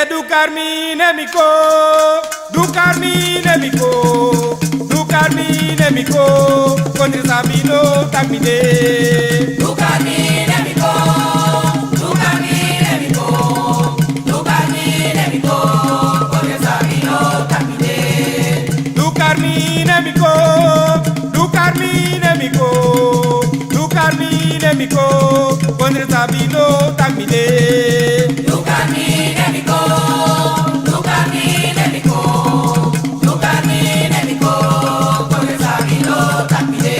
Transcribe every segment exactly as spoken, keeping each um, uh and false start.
Du kari mi, ne mi kon. Du kari mi, ne mi kon. Du kari mi, ne mi kon. Kondre sabi no taki mi de. Du kari mi, ne mi kon. Du kari mi, ne mi kon. Du kari mi, ne mi kon. Kondre sabi no taki mi de. Du kari mi, ne mi kon. Du kari mi, ne mi kon. Du kari mi, ne mi kon. Kondre sabi no taki mi de. Du kari mi, ne mi kon. Du kari mi, ne mi kon. Du kari mi, ne mi kon. Kondre sabi no taki mi de.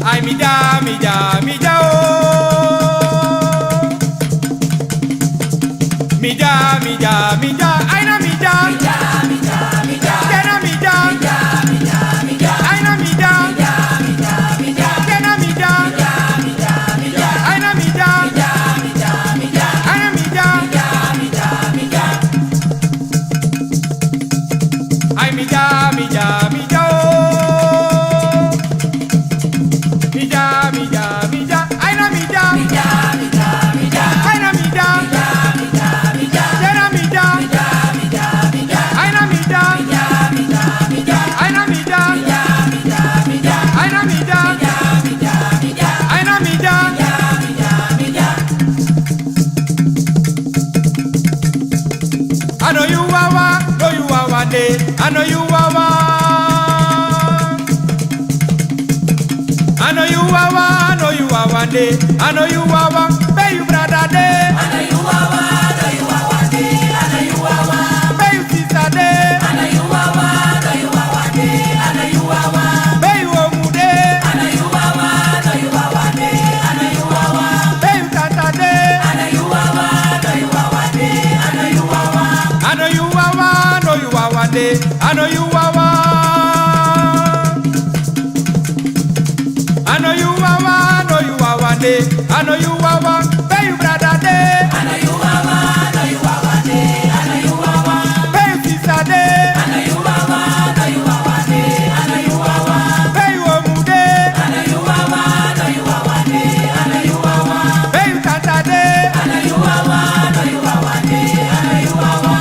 Ai mi dya, mi dya, mi dya o. Mi dya, mi dya, mi dya, ai na mi dya. Mi dya, mi dya, mi dya. Te na mi dya. Mi dya, mi dya, mi dya. Ai na mi dya. Mi dya, mi dya, mi dya. Te na mi dya. Mi dya, mi dya, mi dya. Ai na mi dya. Mi dya, mi dya, mi dya. Ai na mi dya. Mi dya, mi dya, mi dya. Ai mi dya, mi dya, mi dya o. Mi dya, mi dya, mi dya. Ai na mi dya. Mi dya, mi dya, mi dya. Ai na mi dya. Mi dya, mi dya, mi dya. Te na mi dya. Mi dya, mi dya, mi dya. Ai na mi dya. Mi dya, mi dya, mi dya. Ai na mi dya. Mi dya, mi dya, mi dya. Ai na mi dya. Mi dya, mi dya, mi dya. Ai na mi dya. Mi dya, mi dya, mi dya. A no yu wawa, no yu wawa de. A no yu wawa. A no yu wawa, a no yu wawa de. A no yu wawa, pe yu brada de. A no yu wawa, a no yu wawa de. A no yu wawa, pe yu sisa de. A no yu wawa, a no yu wawa de. A no yu wawa, pe yu omu de. A no yu wawa, a no yu wawa de. A no yu wawa, pe yu tata de. A no yu wawa, a no yu wawa de. A no yu wawa, a no yu wawa de. A no yu wawa. A no yu wawa, a no yu wawa de. A no yu wawa, pe yu brada de. A no yu wawa, a no yu wawa de. A no yu wawa, pe yu sisa de. A no yu wawa, a no yu wawa de. A no yu wawa, pe yu omu de. A no yu wawa, a no yu wawa de. A no yu wawa, pe yu tata de. A no yu wawa, a no yu wawa de. A no yu wawa.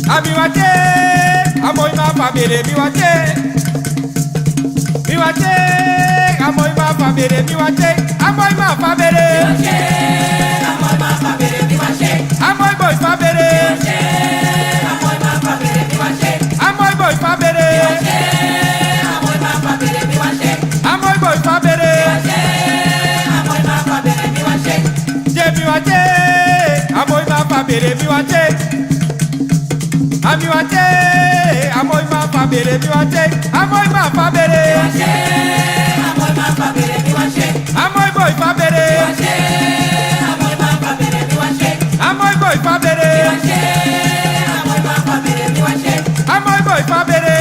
A mi wati, a moi ma fa bere mi wati. Mi wati, a moi ma fa bere mi wati. A moi ma fa bere. A moi boi fa bere. A moi boi fa bere. A moi boi fa bere. Ye mi wati, a moi ma fa bere mi wati. A mi wati, a moi ma fa bere mi wati. A moi ma fa bere. A moi boi fa bere. A moi boi fa bere. A moi boi fa bere.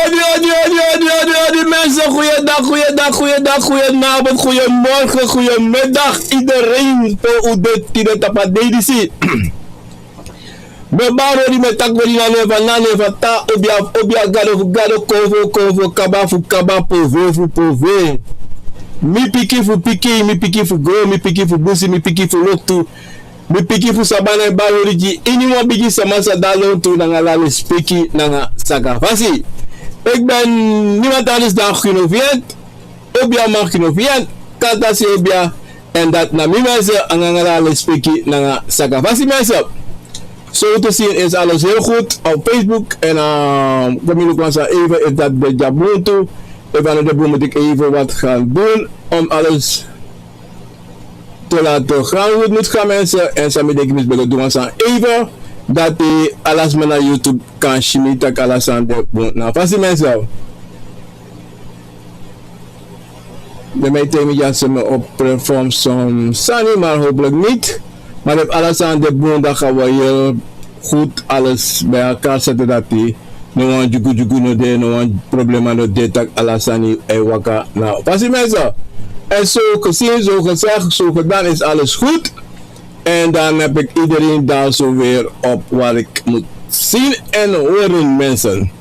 Odi, odi, odi, odi, odi, odi, mensen. Goeiedag, goeiedag, goeiedag, goedenavond, goeiemorgen, goeiemiddag. Iedereen, pe u de tide tapu a dei disi. Mi e bari odi, mi e taki odi na nen fu a, na nen fu a Tata, obia, obia, Gado fu gado, Konfo fu konfo, Kaba fu kaba, Pove fu pove. Mi pikin fu pikin, mi pikin fu gron, mi pikin fu busi, mi pikin fu loktu, mi pikin fu sabana, e bari odi gi iniwan bigi sama san de na lontu nanga ala lespeki nanga saka fasi. Ik ben niemand anders dan Guno Viet. obia makino fian, kanta si obia. En dat na mi mensen anganga lespeki nanga saka fasi mensen. So te zien is alles heel goed op Facebook en uh, kom je ook even is dat de jabuntu. Even aan de boom moet ik even wat gaan doen om alles te laten gaan hoe het moet gaan mensen. En sami denk ik mis bego doen aan even dat die alles maar naar YouTube kan shimi tak alles aan de boom na fasi mensen. De mij tegen ja ze me op perform soms sani maar hopelijk niet. Maar heb alles aan de boom dan gaan we heel goed alles bij elkaar zetten dat die no wan jugu jugu no de no wan problema no de tak ala sani e waka na fasi mensen. En zo gezien zo gezegd zo gedaan is alles goed. En dan heb ik iedereen daar zo weer op waar ik moet zien en horen mensen.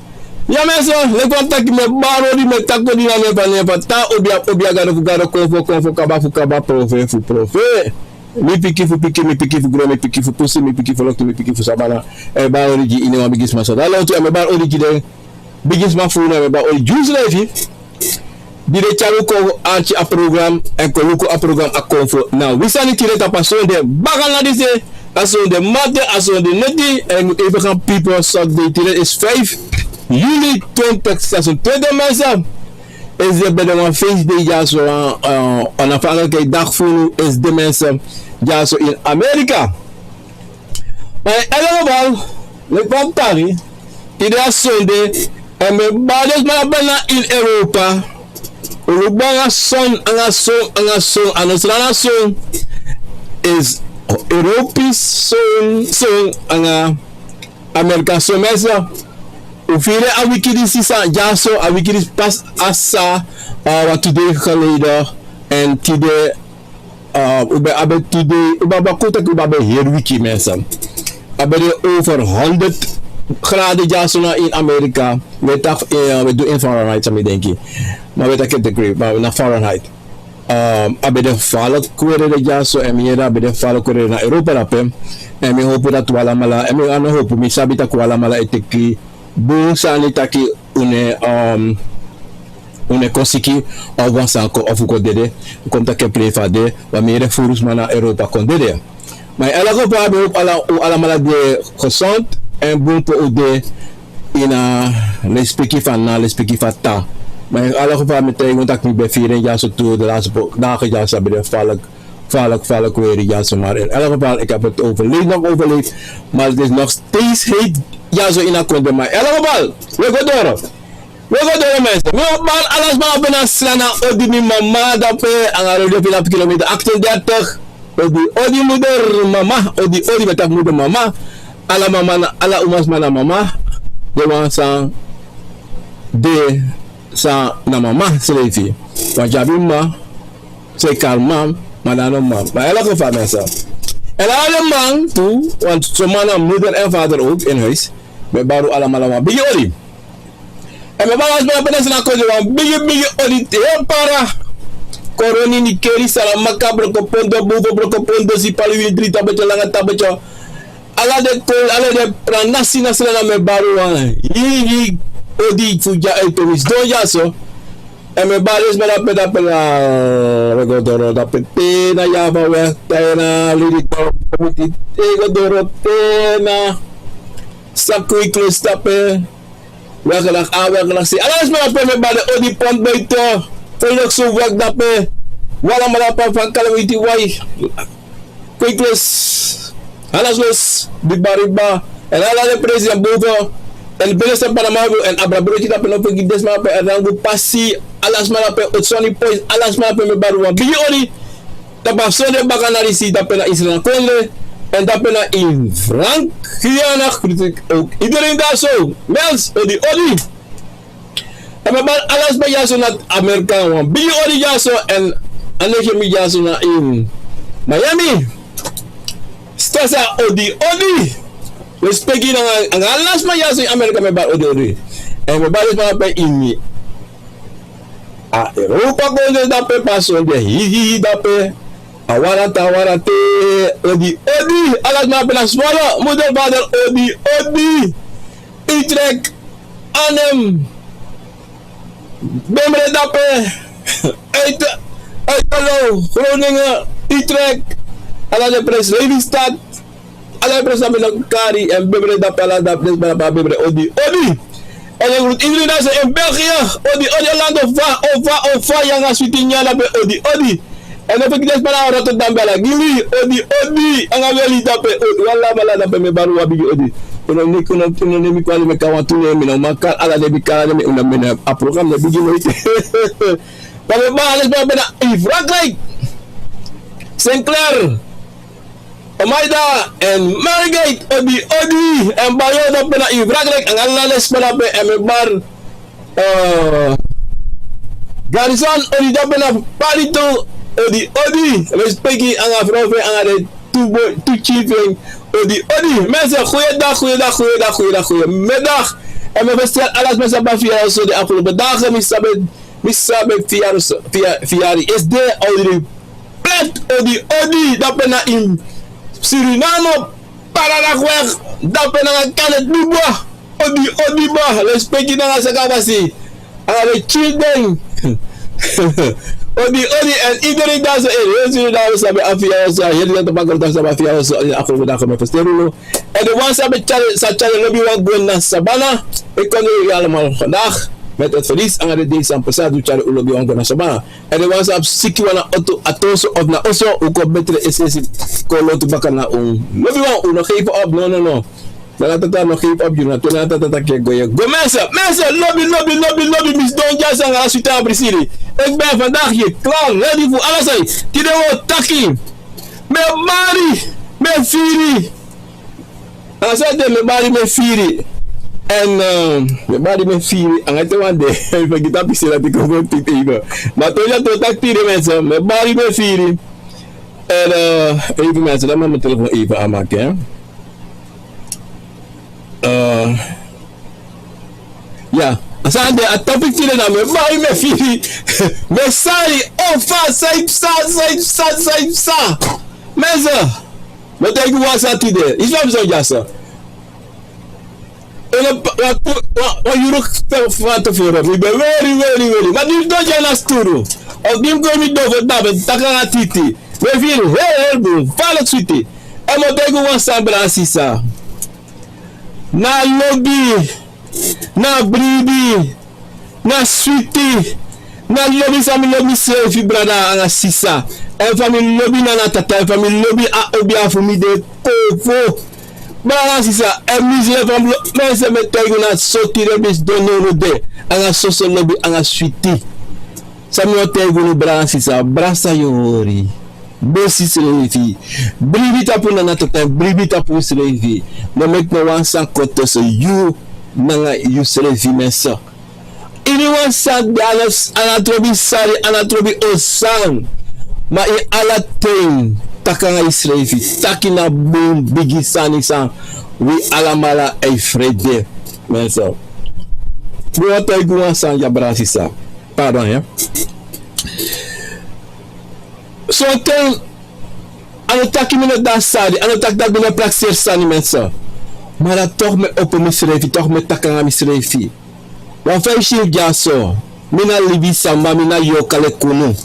Ya mensen, leki wan taki mi e bari odi, mi e taki odi na nen fu a nen fu a tan obia obia gado fu gado, konfo konfo, kaba fu kaba, profe fu profe. Mi piki fu piki, mi piki fu gron, mi piki fu pusi, mi piki fu loktu, mi piki fu sabana. E bari odi gi ini wan bigisma so dan lontu ya mi e bari odi gi den bigisma fu unu ya mi e bari odi gi un srefi. Di den tyari un kon arki a program èn kon luku a program a konfo na wi sani tide tapu a sonde baka na disi. A sonde mate, a sonde neti èn yu mus even gan pipo sot dei tide is vijf juli twintig zesentwintig mensen. Is de ben de wan feestdei dyaso wan onafhankelijkheid dag fu unu is de mensen dyaso in amerika. Maar in elk geval, leki wan tari tide a sonde. En mi bari den sma na bena in europa. Un luku bari anga son anga son anga son a no sran na son. Is europisch son son anga amerika son mensen. Un firi a wiki disi san dyaso a wiki disi pas a sa wan tu dei geleden. En tide un ben abi tu dei un ben abi a kon taki un ben abi heri wiki mensen. A ben de over honderd graden dyaso na in amerika. We taki we du in fahrenheit san mi denki. Ma we taki degree ma na fahrenheit. A ben de falek weri de dyaso èn mi yere a ben de falek weri na europa dape. Èn mi hopu dati un alamala èn mi a no hopu mi sabi tak' un alamala e teki bun sani taki un no e kon siki of wan sani kon of un kon dede. Kon mi taki en prei fu a de. Wan mi yere furu sma na europa kon dede. Ma in elk geval mi hopu un alamala de gesond èn bun pe un de. Ini a lespeki fu a na lespeki fu a ta. Ma in elk geval mi taigi un tak' mi ben firi en dyaso tu de laste dagen dyaso a ben de falek. Falek falek weri dyaso mar in elk geval ik heb het overleefd nog overleefd. Maar het is nog steeds heet dyaso ini a kondre maar in elk geval we go doro. We go doro mensen mi o bari ala sma na ben na sla na odi mi mama dape anga rodi ofi na fu kilometer achtendertig. Odi odi moeder mama odi odi mi e taki moeder mama. Ala mama na ala umasma na mama. Den wan san de san na mama srefi. Want yu abi mama san e kari mama. Ma dan no mama ma elke fa mensen. En ala den man tu want son man na moeder en vader ook in huis. Mi e bari un alamala wan bigi odi. Èn mi e bari wan sma na pe den sani na kon de wan bigi bigi odi te para. Koroni nikeri salamaka brokopondo bufo brokopondo sipali wini dri tabetyo langa tabetyo. Ala den kol ala den pranasi na srana mi e bari wan hii hii odi fu dya en pe wi sidon dya so. Èn mi e bari den sma dape dape na we go doro dape te na yafa we te na lidi doro te go doro te na. Saku wi klosi dape. Welke dag a welke dag si ala den sma na pe mi e bari den odi pon boito. Folok so wek dape. Wala mala pan fan kala witi wai. Kwiklos. Ala sos di bari ba. Èn ala den presi èn bofo. Èn bele san panamabu èn abrabroki dape no fu gi den sma na pe èn rangu pasi. Ala sma na pe otsoni pois ala sma na pe mi e bari wan bigi odi. Tapu a sonde baka na disi dape na israel na kondre. Èn dape na in frank. Guyana kritik ook iedereen daar so. Mels odi odi. Èn mi e bari ala sma dyaso na amerika wan bigi odi dyaso èn a negi mi dyaso na ini miami. Stasa odi odi. Respeki nanga ala sma dyaso ini amerika mi e bari odi odi. Èn mi e bari sma na pe ini a europa kondre dape pason de hihihi dape. A wara te a wara te. Odi odi ala sma na pe na smolo moeder vader odi odi. Utrecht, anem, bemre dape. Uit, uit Alo, Groningen, Utrecht, ala den presi, Lelystad, ala den presi san mi no kari, èn bebere dape ala den presi, bala bala bebere, odi, odi. Èn yu e grutu iedereen dati so in België, odi, odi, Holland, ofa, ofa, ofa, yu nanga switi nyan dape, odi, odi. Èn no fergiti den sma na Rotterdam, bala Gili, odi, odi, nanga Weli dape, odi, wi alamala dape, mi e bari wan bigi odi. Unu no, unu no, unu no nemi kwali, mi kan wantu nemi, mi no man kari ala den, mi kari ala den, mi, unu no, mi no, a program no e bigin noiti. Dan mi e bari ala den sma dape na in Frankrijk. Sinclair, Omaida, èn Margate, odi, odi, èn Bayo dape na in Frankrijk, nanga ala den sma dape, èn mi e bari, eh, Garrison, odi dape na Palito, odi, odi, respeki nanga frow fu en nanga den tu boi, tu chief fu en, odi, odi. Mensen, goeiedag, goeiedag, goeiedag, goeiedag, goeiemiddag. Èn mi e feliciteer ala sma san ben firi so den afgelopen dagen, mi sabi, mi sabi firi so, firi, firi is de, odi, plat, odi, odi, dape na in Suriname, Paradagweg, dape nanga Kenneth Dubois, odi, odi, bra, respeki nanga sakafasi. Ala den children. Odi, odi, èn iedereen dati so in, eh, Suriname, sabi a firi so, heri den tabakro dati sabi a firi so, in a kon dati kon mi e feliciteer unu. Èn den wan san ben tyari, san tyari lobiwan go na Sabana, ik kon u allemaal vandaag met het verlies nanga den dei san pasa, di un tyari un lobiwan go na Sabana. Èn den wan san abi siki wan na oto, a toso of na oso, un kon betre esesi kon lotu baka na un lobiwan, un no geven op, no, no, no. Na Tata no geven op, yu na te na Tata taki go, yu go. Mensen, mensen, lobi, lobi, lobi, lobi, mi sidon dya nanga ala switi nanga prisiri. Ik ben vandaag hier klaar, ready fu ala sani. Tide wi o taki. Mi e bari, mi e firi. Ala sani de mi e bari, mi e firi. Èn, eh, mi e bari, mi e firi. Nanga te wan de, mi e firi, taki pisi dati kon go titi even. Ma te wi o taki tide, mensen, mi e bari, mi e firi. Èn, eh, even mensen, laat me mijn telefoon even aanmaken, hè. Eh, ya, a sani de, a topic tide na mi e bari, mi e firi. Mi e sari, o fa, san e psa, san e psa, san e psa. Mensen, mi e taigi wan sani tide. Yu sabi san mi o taki so. Wan, wan, wan, wan yuru van tevoren. Mi ben weri, weri, weri. Ma di mi sidon dya na sturu, of di mi go ini mi dofu dape, taki nanga titi, mi e firi heel, heel bun. Fala switi. Èn mi o taigi wan sani, brada, sisa. Na lobi, na bribi, na switi, na lobi san mi lobi misrefi, brada nanga sisa. Èn fa mi lobi na Tata, èn fa mi lobi a obiafu, mi de kofo. Brada nanga sisa, èn misrefi, fa mi lobi, mensen, mi e taigi unu na so tide mi sidon nownow de. Nanga soso lobi, nanga switi. San mi o taigi unu, brada nanga sisa, brasa yu hori. Besi srefi. Bribi tapu na Tata, bribi tapu srefi. No meki no wan sani kon tussen yu nanga yu srefi, mensen. Iniwan san de, a no, a no trobi sari, a no trobi osan. Ma ini ala ten, taki nanga yusrefi. Taki na bun bigi sani san wi alamala e frede. Mensen. Mi wani taigi wan sani, ya, brada sisa. Pardon, ya. Sonten, a no taki mi no du sani, a no taki dati mi no prakseri sani, mensen. Ma dan toch mi e opo misrefi, toch mi e taki nanga misrefi. Wan fa yu si mi dyaso, mi na libisma, mi na yorka leki unu.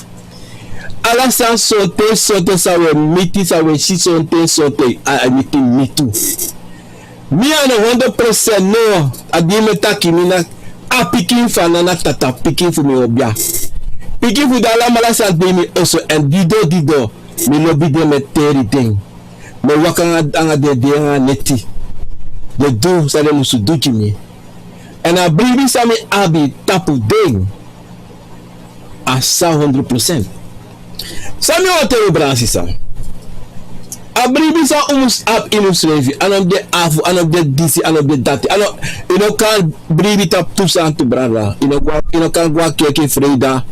Ala sani sonten, sonten san wi e miti, san wi e si sonten, sonten, a, a e miti mi tu. Mi a no hondro procent no, a di mi e taki mi na a pikin fu a nana, tata pikin fu mi obia. Pikin fu den alamala san de ini mi oso, èn didon didon mi lobi den, mi e teri den. Mi e waka nanga, nanga den, den nanga neti. Den du san den musu du gi mi. Èn a bribi san mi abi tapu den, a san hondro procent. San mi wani taigi unu, brada nanga sisa. A bribi san un mus abi ini unsrefi, a no mus de afu, a no mus de disi, a no mus de dati. A no, yu no kan bribi tapu tu sani tu, brada. Yu no go, yu no kan go a kerki freida,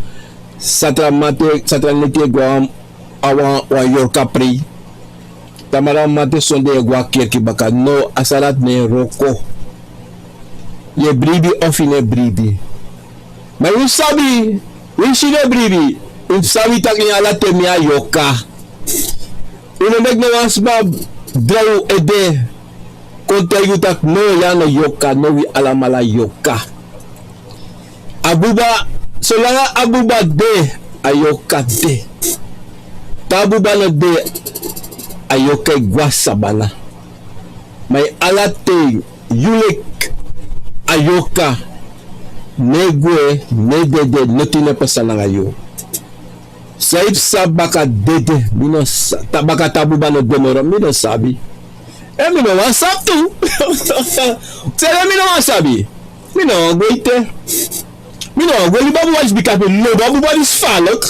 satra mamanten, satra neti yu e go a wan, a wan, wan yorka prei. Tamara mamanten sonde yu e go a kerki baka. No, a sani dati no e wroko. Yu e bribi of yu no e bribi. Ma yu sabi, winsi yu no e bribi, yu sabi taki ini ala ten mi a yorka. Yu no meki no wan sma drai yu ede kon taigi yu taki no, yu a no yorka, no, wi alamala yorka. A buba, Solanga a buba de, a yorka de. Te a buba no de, a yorka e gwe na sabana. Ma yu ala ten, yu leki a yorka, no e gwe, no e dede, notin no e pasa nanga yu. San yu psa baka dede, mi no sa-, ta-, baka te a buba no de moro, mi no sabi. Èn mi no wani sabi tu. Seri mi no wani sabi. Mi no wani gwe ete. Mi no wani gwe libi a buba disi bika mi lobi a buba disi falek.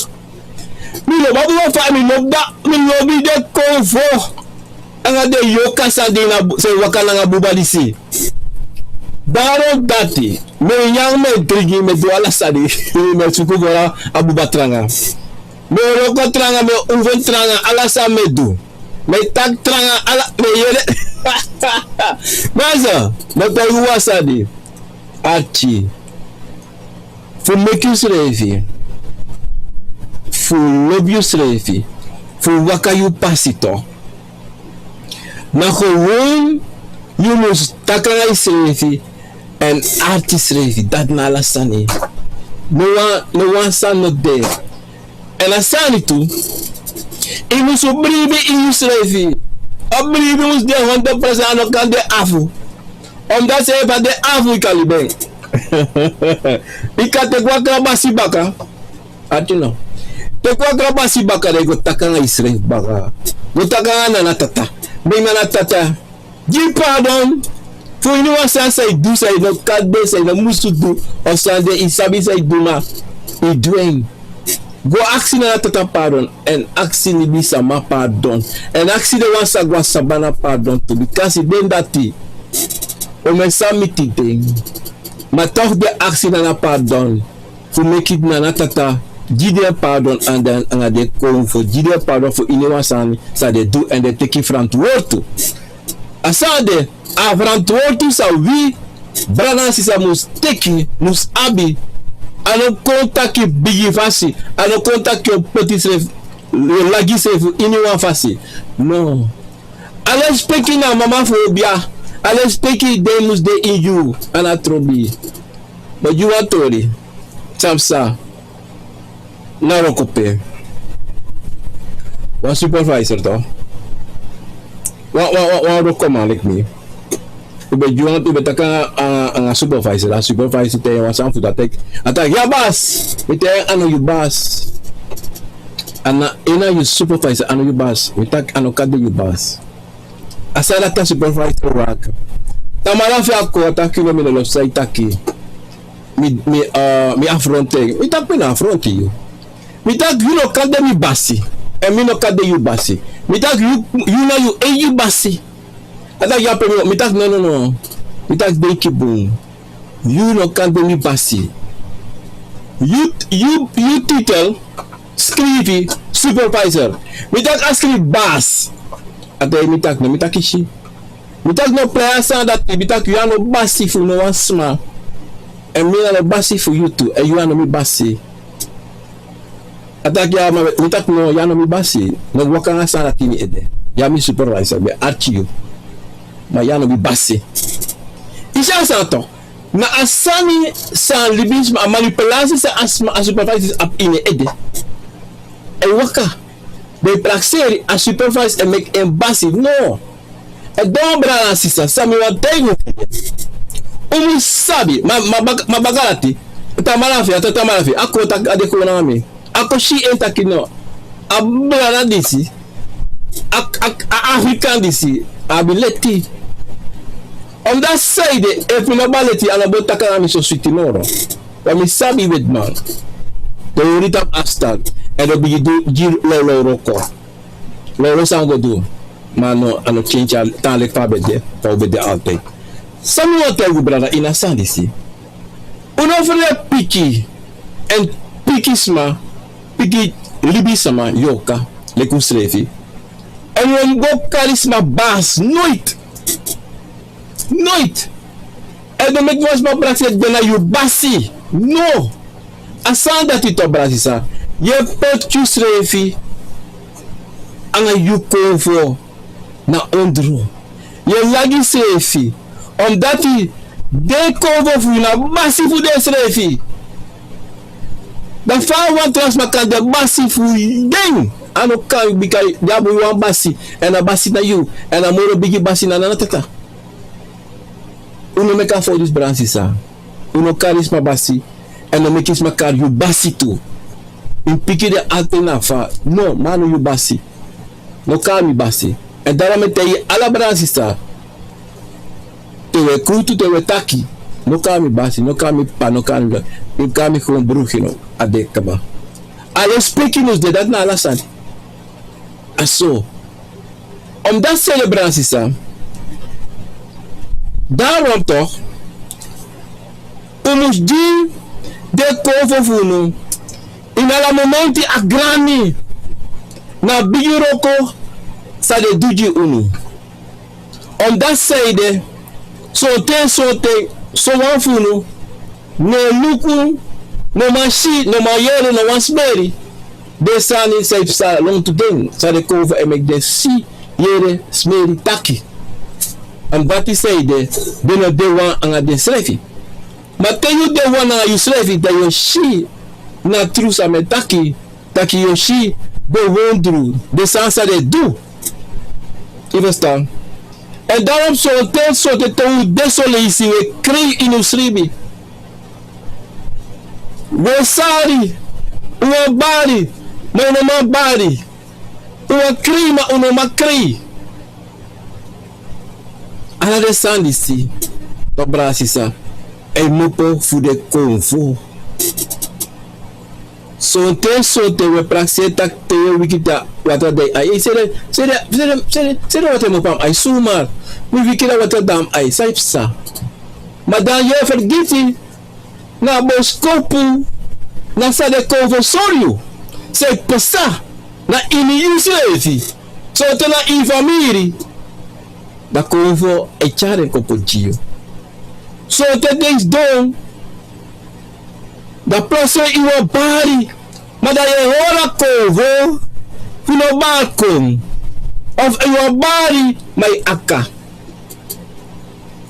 Mi lobi a buba fa, mi lobi da, mi lobi den konfo. Anga den yorka san de ini a bu-, san e waka nanga a buba disi. Daarom dati, mi e nyan, mi e dringi, mi e du ala sani. Mi e suku fu hori a buba tranga. Mi e wroko tranga, mi e oefen tranga, ala san mi e du. Mi e taki tranga, ala, mi e yere. Ma so, mi e taigi wan sani. Arki. Fu meki yusrefi, fu lobi yusrefi, fu waka yu pasi tu. Na gewoon yu mus taki nanga yusrefi èn arki yusrefi, dati na ala sani. No wan, no wan sani no de. Èn a sani tu, yu mus bribi ini yusrefi. A bribi mus de hondro procent, a no kan de afu. Omdat san efu a de afu, yu kan libi en. Yu kan teki wan krabasi baka. Arki no. Teki wan krabasi baka, dan yu go taki nanga yusrefi baka. Go taki nanga Nana Tata. Brengi Nana Tata. Gi pardon. Fu iniwan sani san yu du, san yu no kan du, san yu no musu du. Of san de, yu sabi san yu du, ma yu du en. Go aksi Nana Tata pardon, èn aksi libisma pardon, èn aksi den wan san go na sabana pardon tu, bikasi den dati, omeni san miti den. Ma toch den aksi Nana pardon, fu meki Nana Tata gi den pardon, anga den, anga den konfo, gi den pardon fu iniwan sani san den du, èn den teki frantwortu. A san de, a frantwortu san wi brada nanga sisa mus teki, mus abi. A no kon taki bigi fasi, a no kon taki yu o poti yusrefi, yu o lagi yusrefi iniwan fasi. No. A lespeki na mama fu obia, a lespeki de mus de ini yu, a no trobi. Ma gi wan tori san psa. Na wroko pe wan supervisor tu. Wan, wan, wan, wan wrokoman leki mi. Un ben gi wan, un ben taki anga, anga, anga supervisor. A supervisor taigi en wan sani fu dati. A taki: "Ya bas." Mi taigi en: "A no yu bas. A na, a na yu supervisor, a no yu bas." Mi taki: "A no kan de yu bas." A sani dati a supervisor wroko. Tamara fu a kon, a taki: "No, mi no lobi san yu taki. Mi, mi, eh, mi afronti." Mi taki: "Mi no afronti yu." Mi taki: "Yu no kan de mi basi. Èn mi no kan de yu basi." Mi taki: "Yu, yu na yu eigi basi." A taki: "Ya pe mi." Mi taki: "No, no, no." Mi taki: "Denki bun. Yu no kan de mi basi. Yu, yu, yu titel skrifi supervisor." Mi taki: "A skrifi bas." A taigi mi taki: "No." Mi taki: "Si." Mi taki: "No, prei a sani dati." Mi taki: "Yu a no basi fu no wan sma. Èn mi a no basi fu yu tu. Èn yu a no mi basi." A taki: "Ya, ma," mi taki: "No, yu a no mi basi. No waka anga a sani dati ini ede. Yu a mi supervisor, mi e arki yu. Ma yu a no mi basi." Yu si a sani tu. Na a sani san libisma, a manipulasi san a sma, a supervisor abi ini ede. A e waka. Den e prakseri, a supervisor e meki en basi. No. Èn den wan brada nanga sisa, san mi wani taigi un. Un mus sabi, ma, ma bak-, ma bakadati. Tamara fu en, a ta-, tamara fu en. A kon taki, a de kon nanga mi. A kon si en taki: "No. A brada disi, a, a, a Afrikan disi, a abi leti." Omdati saide, efu mi no abi leti, a no bo taki nanga mi so switi moro. Wan mi sabi wetiman. Den hori tapu afstand. Èn den bigin du, gi lawlaw wroko. Lawlaw san a go du. Ma a no, a no kenki tan leki fa a ben de, fa un ben de altijd. San mi wani taigi un brada ini a sani disi. Un no frede piki, èn piki sma, piki libisma yorka, leki unsrefi. Èn un no mus go kari sma basi, nooit. Nooit. Èn no meki wan sma prakseri den na yu basi. No. A sani dati tu, brada, sisa. Yu e poti yusrefi anga yu konfo na ondro. Yu e lagi yusrefi. Omdati den konfo fu yu na basi fu densrefi. Dan fa wan tra sma kan de basi fu den? A no kan, bika den abi wan basi, èn a basi na yu, èn a moro bigi basi na nana tata. Un no meki a fowtu disi, brada sisa. Un no kari sma basi, èn no meki sma kari yu basi tu. Mi piki den altijd na fa, no, mi a no yu basi. No kari mi basi. Èn daarom mi e taigi ala brada sisa, te un e kuutu, te un e taki, no kari mi basi, no kari mi p'pa, no kari mi, mi kari mi gewoon broer, no, a de kaba. A respeki mus de, dati na ala sani. A so. Omdat sani, brada sisa, daarom toch, un mus gi den konfo fu unu. Ini ala momenti a grani, na bigi wroko san den du gi unu. Omdat sani de, sonten, sonten, sowan fu unu no e luku, no man si, no man yere, no wani smeri den sani san e psa lontu den, san den konfo e meki den si, yere, smeri, taki. Èn dati sani de, den no de wan nanga densrefi. Ma te yu de wan nanga yusrefi, dan yu o si na tru san mi e taki, taki yu o si den wondru, den sani san den e du. Yu e ferstan? Èn daarom sonten, sonten te un de son leisi, un e krei ini un sribi. Un e sari, un wani bari, ma un no man bari. Un wani krei, ma un no man krei. Ala den sani disi, brada sisa, e kmopo fu den konfo. Sonten, sonten un e prakseri taki te yu e wiki dan watra de na yu ai. Sede, sede, sede, sede, sede watra e kmopo na mi ai, sumar. Mi wiki dan watra de na mi ai, san e psa? Ma dan yu e fergiti, na boskopu, na san den konfo sori yu, san e psa na ini yusrefi, sonten na ini famiri, dan konfo e tyari en kon poti yu. Sonten den sidon, dan plotseling yu wani bari, ma dan yu e hori a konfo fu no bari kon, of yu wani bari ma yu aka.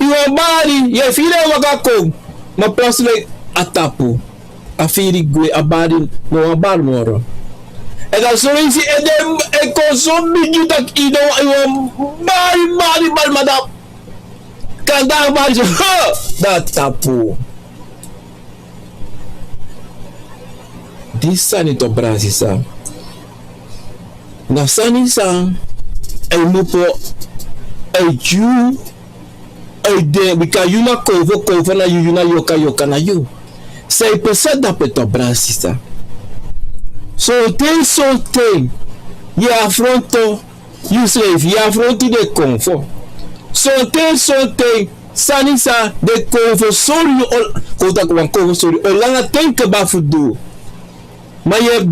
Yu wani bari, yu e firi en waka kon, ma plotseling a tapu. A firi gwe, a bari no wani bari moro. Èn dan son leisi ede e kon so bigi taki yu no, yu wani bari, bari, bari, ma dan kande a bari so, ha, dan a tapu. Disi sani tu, brada sisa, na sani san e kmopo, e yu, e de, bika yu na konfo, konfo na yu, yu na yoka, yoka na yu. San e psa dape tu, brada sisa? Sonten, sonten yu e afronto yusrefi, yu e afronto den konfo. Sonten, sonten sani san den konfo sori yu, o, kon taki wan konfo sori yu, o langa ten kaba fu du. Ma yu e,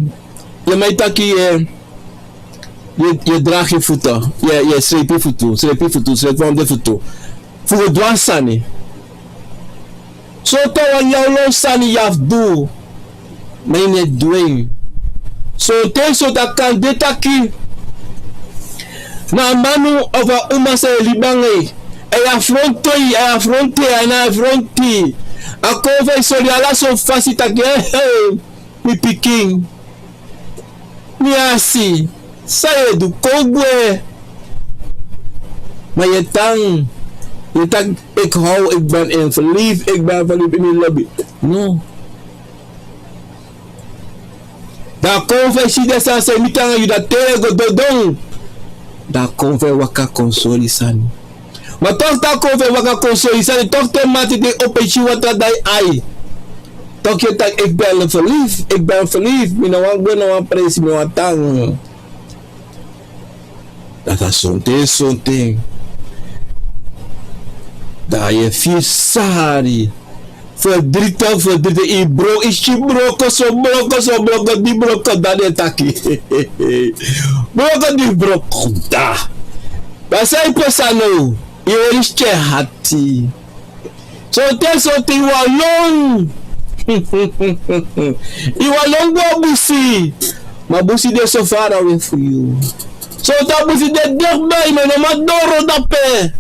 yu e man taki yu e, yu e, yu e dragi futu, yu e, yu e srepi futu, srepi futu, srepi wan de futu, fu go du a sani. Sonten wan yawlow sani yu abi fu du, ma yu no e du en. Sonten, sonten a kan de taki na a manu of a uma san e libi nanga yu, a e afronto yu, a e afronto yu, a e afronto yu. A konfo e sori yu ala sortu fasi taki, eh, eh, mi pikin, mi asi, san yu e du, kon gwe. Ma yu e tan, yu e taki, ik hou, ik ben in verliefd, ik ben verliefd, mi lobi. No. Dan a konfo e si den sani san e miti nanga yu, dan te yu e go dodon, dan a konfo e waka kon sori sani. Ma toch te a konfo e waka kon sori sani, toch te mati de opo e si watra dan yu ai. Toch yu e taki, ik ben verliefd, ik ben verliefd, mi no wani gwe na wan presi, mi wani tan. Dati a sonten, sonten, dan yu e firi sari. Verdrietig, verdrietig, yu bro, yu si broko so, broko so, broko di, broko da, den e taki. Broko di, broko da. Ma san e psa now? Yu e hori skin hati. Sonten, sonten yu wani lon. Yu wani lon go a busi. Ma busi de so farawe fu yu. Sonten a busi de dichtbij, ma yu no man doro dape.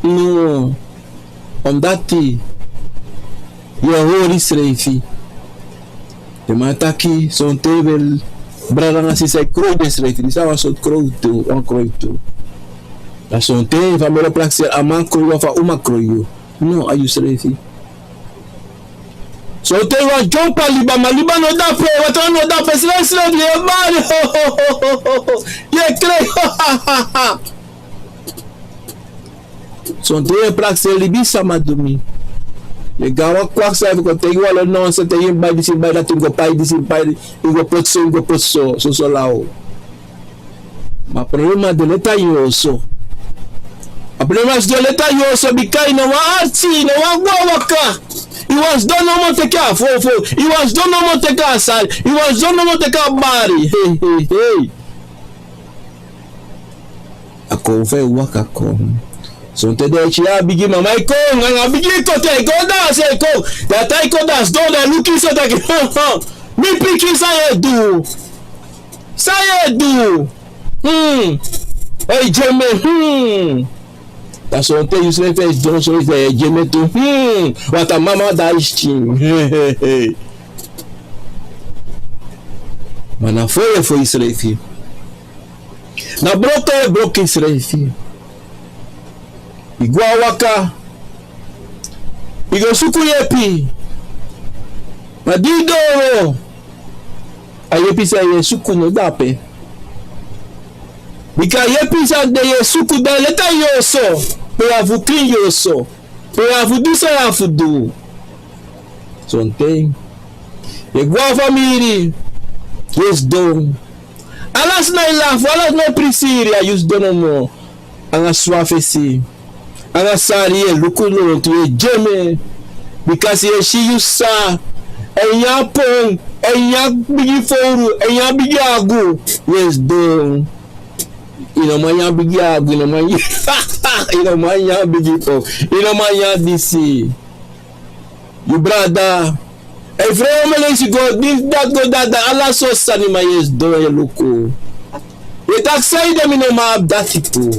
No. Omdat yu e hori yusrefi. Den man taki, sonten yu e brada nanga sisa e kroi densrefi, disi na wan sortu kroi tu, wan kroi tu. Dan sonten yu famiri o prakseri, a man kroi yu, of a uma kroi yu. No, a yusrefi. Sonten yu wani dyompo a liba, ma liba no de ape, watra no de ape, srefsrefi yu e bari, ho, ho, ho, yu e kroi, ha, ha, ha, ha. Sonten yu e prakseri libisama du mi. Yu e go na wan kwaksa, yu e kon teki wan lo nonsens, te yu e bai disi, bai dati, yu go pai disi, pai, yu go poti so, yu go poti so, soso law. Ma problema de leti a yu oso. A problema sidon leti a yu oso, bika yu no wani arki, yu no wani go waka. Yu wani sidon nomo teki a fofo. Yu wani sidon nomo teki a sari. Yu wani sidon nomo teki a bari. Hei, hei, hei. A kon fa yu waka kon. Sonten den e si a bigi mama e kon, nanga bigi koto e kon dansi e kon. Dan te a kon dansi doro, dan a luku yu so taki, ha, ha. Mi pikin, san yu e du? San yu e du? Hmm. E dyeme, hmm. Dan sonten yusrefi e sidon so, yu e dyeme tu. Hmm. Watra mama dan e skin. Ma na fo yu e fo yusrefi. Na broko yu e broko yusrefi. Yu go na waka. Yu go suku yepi. Ma di yu doro, a yepi san yu e suku no de ape. Bika a yepi san de yu e suku de leti a yu oso. Pe yu abi fu krin yu oso. Pe yu abi fu du san yu abi fu du. Sonten yu e go na famiri, yu e sidon. Ala sma e lafu, ala sma e prisiri, a yu sidon nomo. Nanga swan fesi. Nanga sari, yu e luku lontu, yu e dyeme. Bikasi yu e si yu sisa e nyan pon, e nyan bigi fowru, e nyan bigi agu. Yu e sidon. Yu no man nyan bigi agu, yu no man, yu no man nyan bigi pon, yu no man nyan disi. Yu brada, e frow, mi leisi go, disi, dati go, dati, dati, ala sortu sani, ma yu e sidon e luku. Yu e taki sanede mi no man abi dati tu.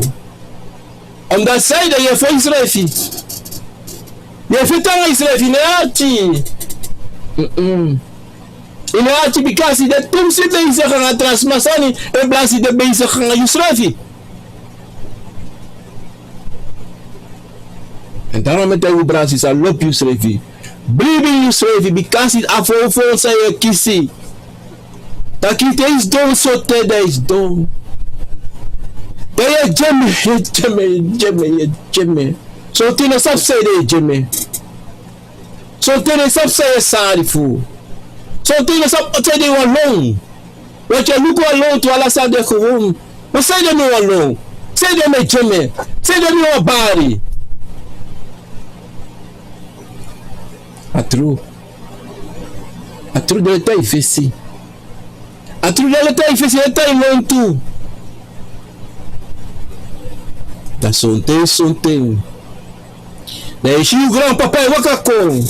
Omdat sanede yu e fo yusrefi. Yu e feti nanga yusrefi, yu no e arki. Mm-mm. Yu no e arki bikasi den tumsi bezig nanga tra sma sani, in plaats yu de bezig nanga yusrefi. En daarom e taigi wi brada, sisa, lobi yusrefi. Bribi yusrefi, bikasi a fowfow san yu e kisi. Taki te yu sidon so te, dan yu sidon. Dan yu e dyeme, yu e dyeme, yu e dyeme, yu e dyeme. Sonten yu no sabi sanede yu e dyeme. Sonten yu no sabi san yu e sari fu. Sonten yu no sabi sanede yu wani lon. Want yu e luku wan lontu, ala sani de gewoon. Ma sanede mi wani lon? Sanede mi e dyeme? Sanede mi wani bari? A tru. A tru, den e tan yu fesi. A tru, den e tan yu fesi, den e tan yu lontu. Dan sonten, sonten, dan yu e si yu granpapa e waka kon.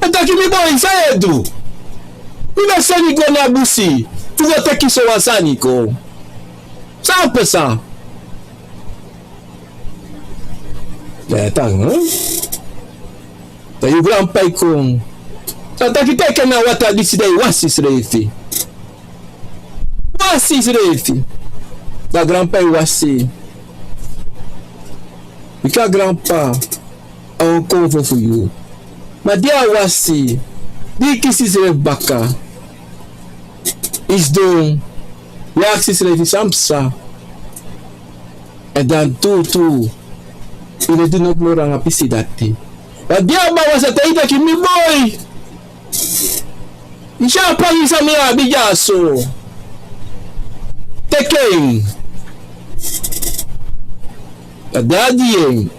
A taki, mi boi, san yu e du? Mi ben seni yu go na busi fu go teki so wan sani kon. San pasa? Dan yu e taki, hm? Dan yu granpapa e kon. Dan a taki, teki na watra disi, dan yu wasi yusrefi. Wasi yusrefi. Dan granpapa e wasi. Bika granpapa a wan konfo fu yu. Ma di a wasi, di yu kisi yusrefi baka, yu sidon, yu e aksi yusrefi san pasa. Èn dan tuutuu, yu no e du noti moro nanga pisi dati. Ma di a man wasi, a taigi yu taki, mi boi, yu si a pangi san mi abi dyaso? Teki en. Dan a gi en.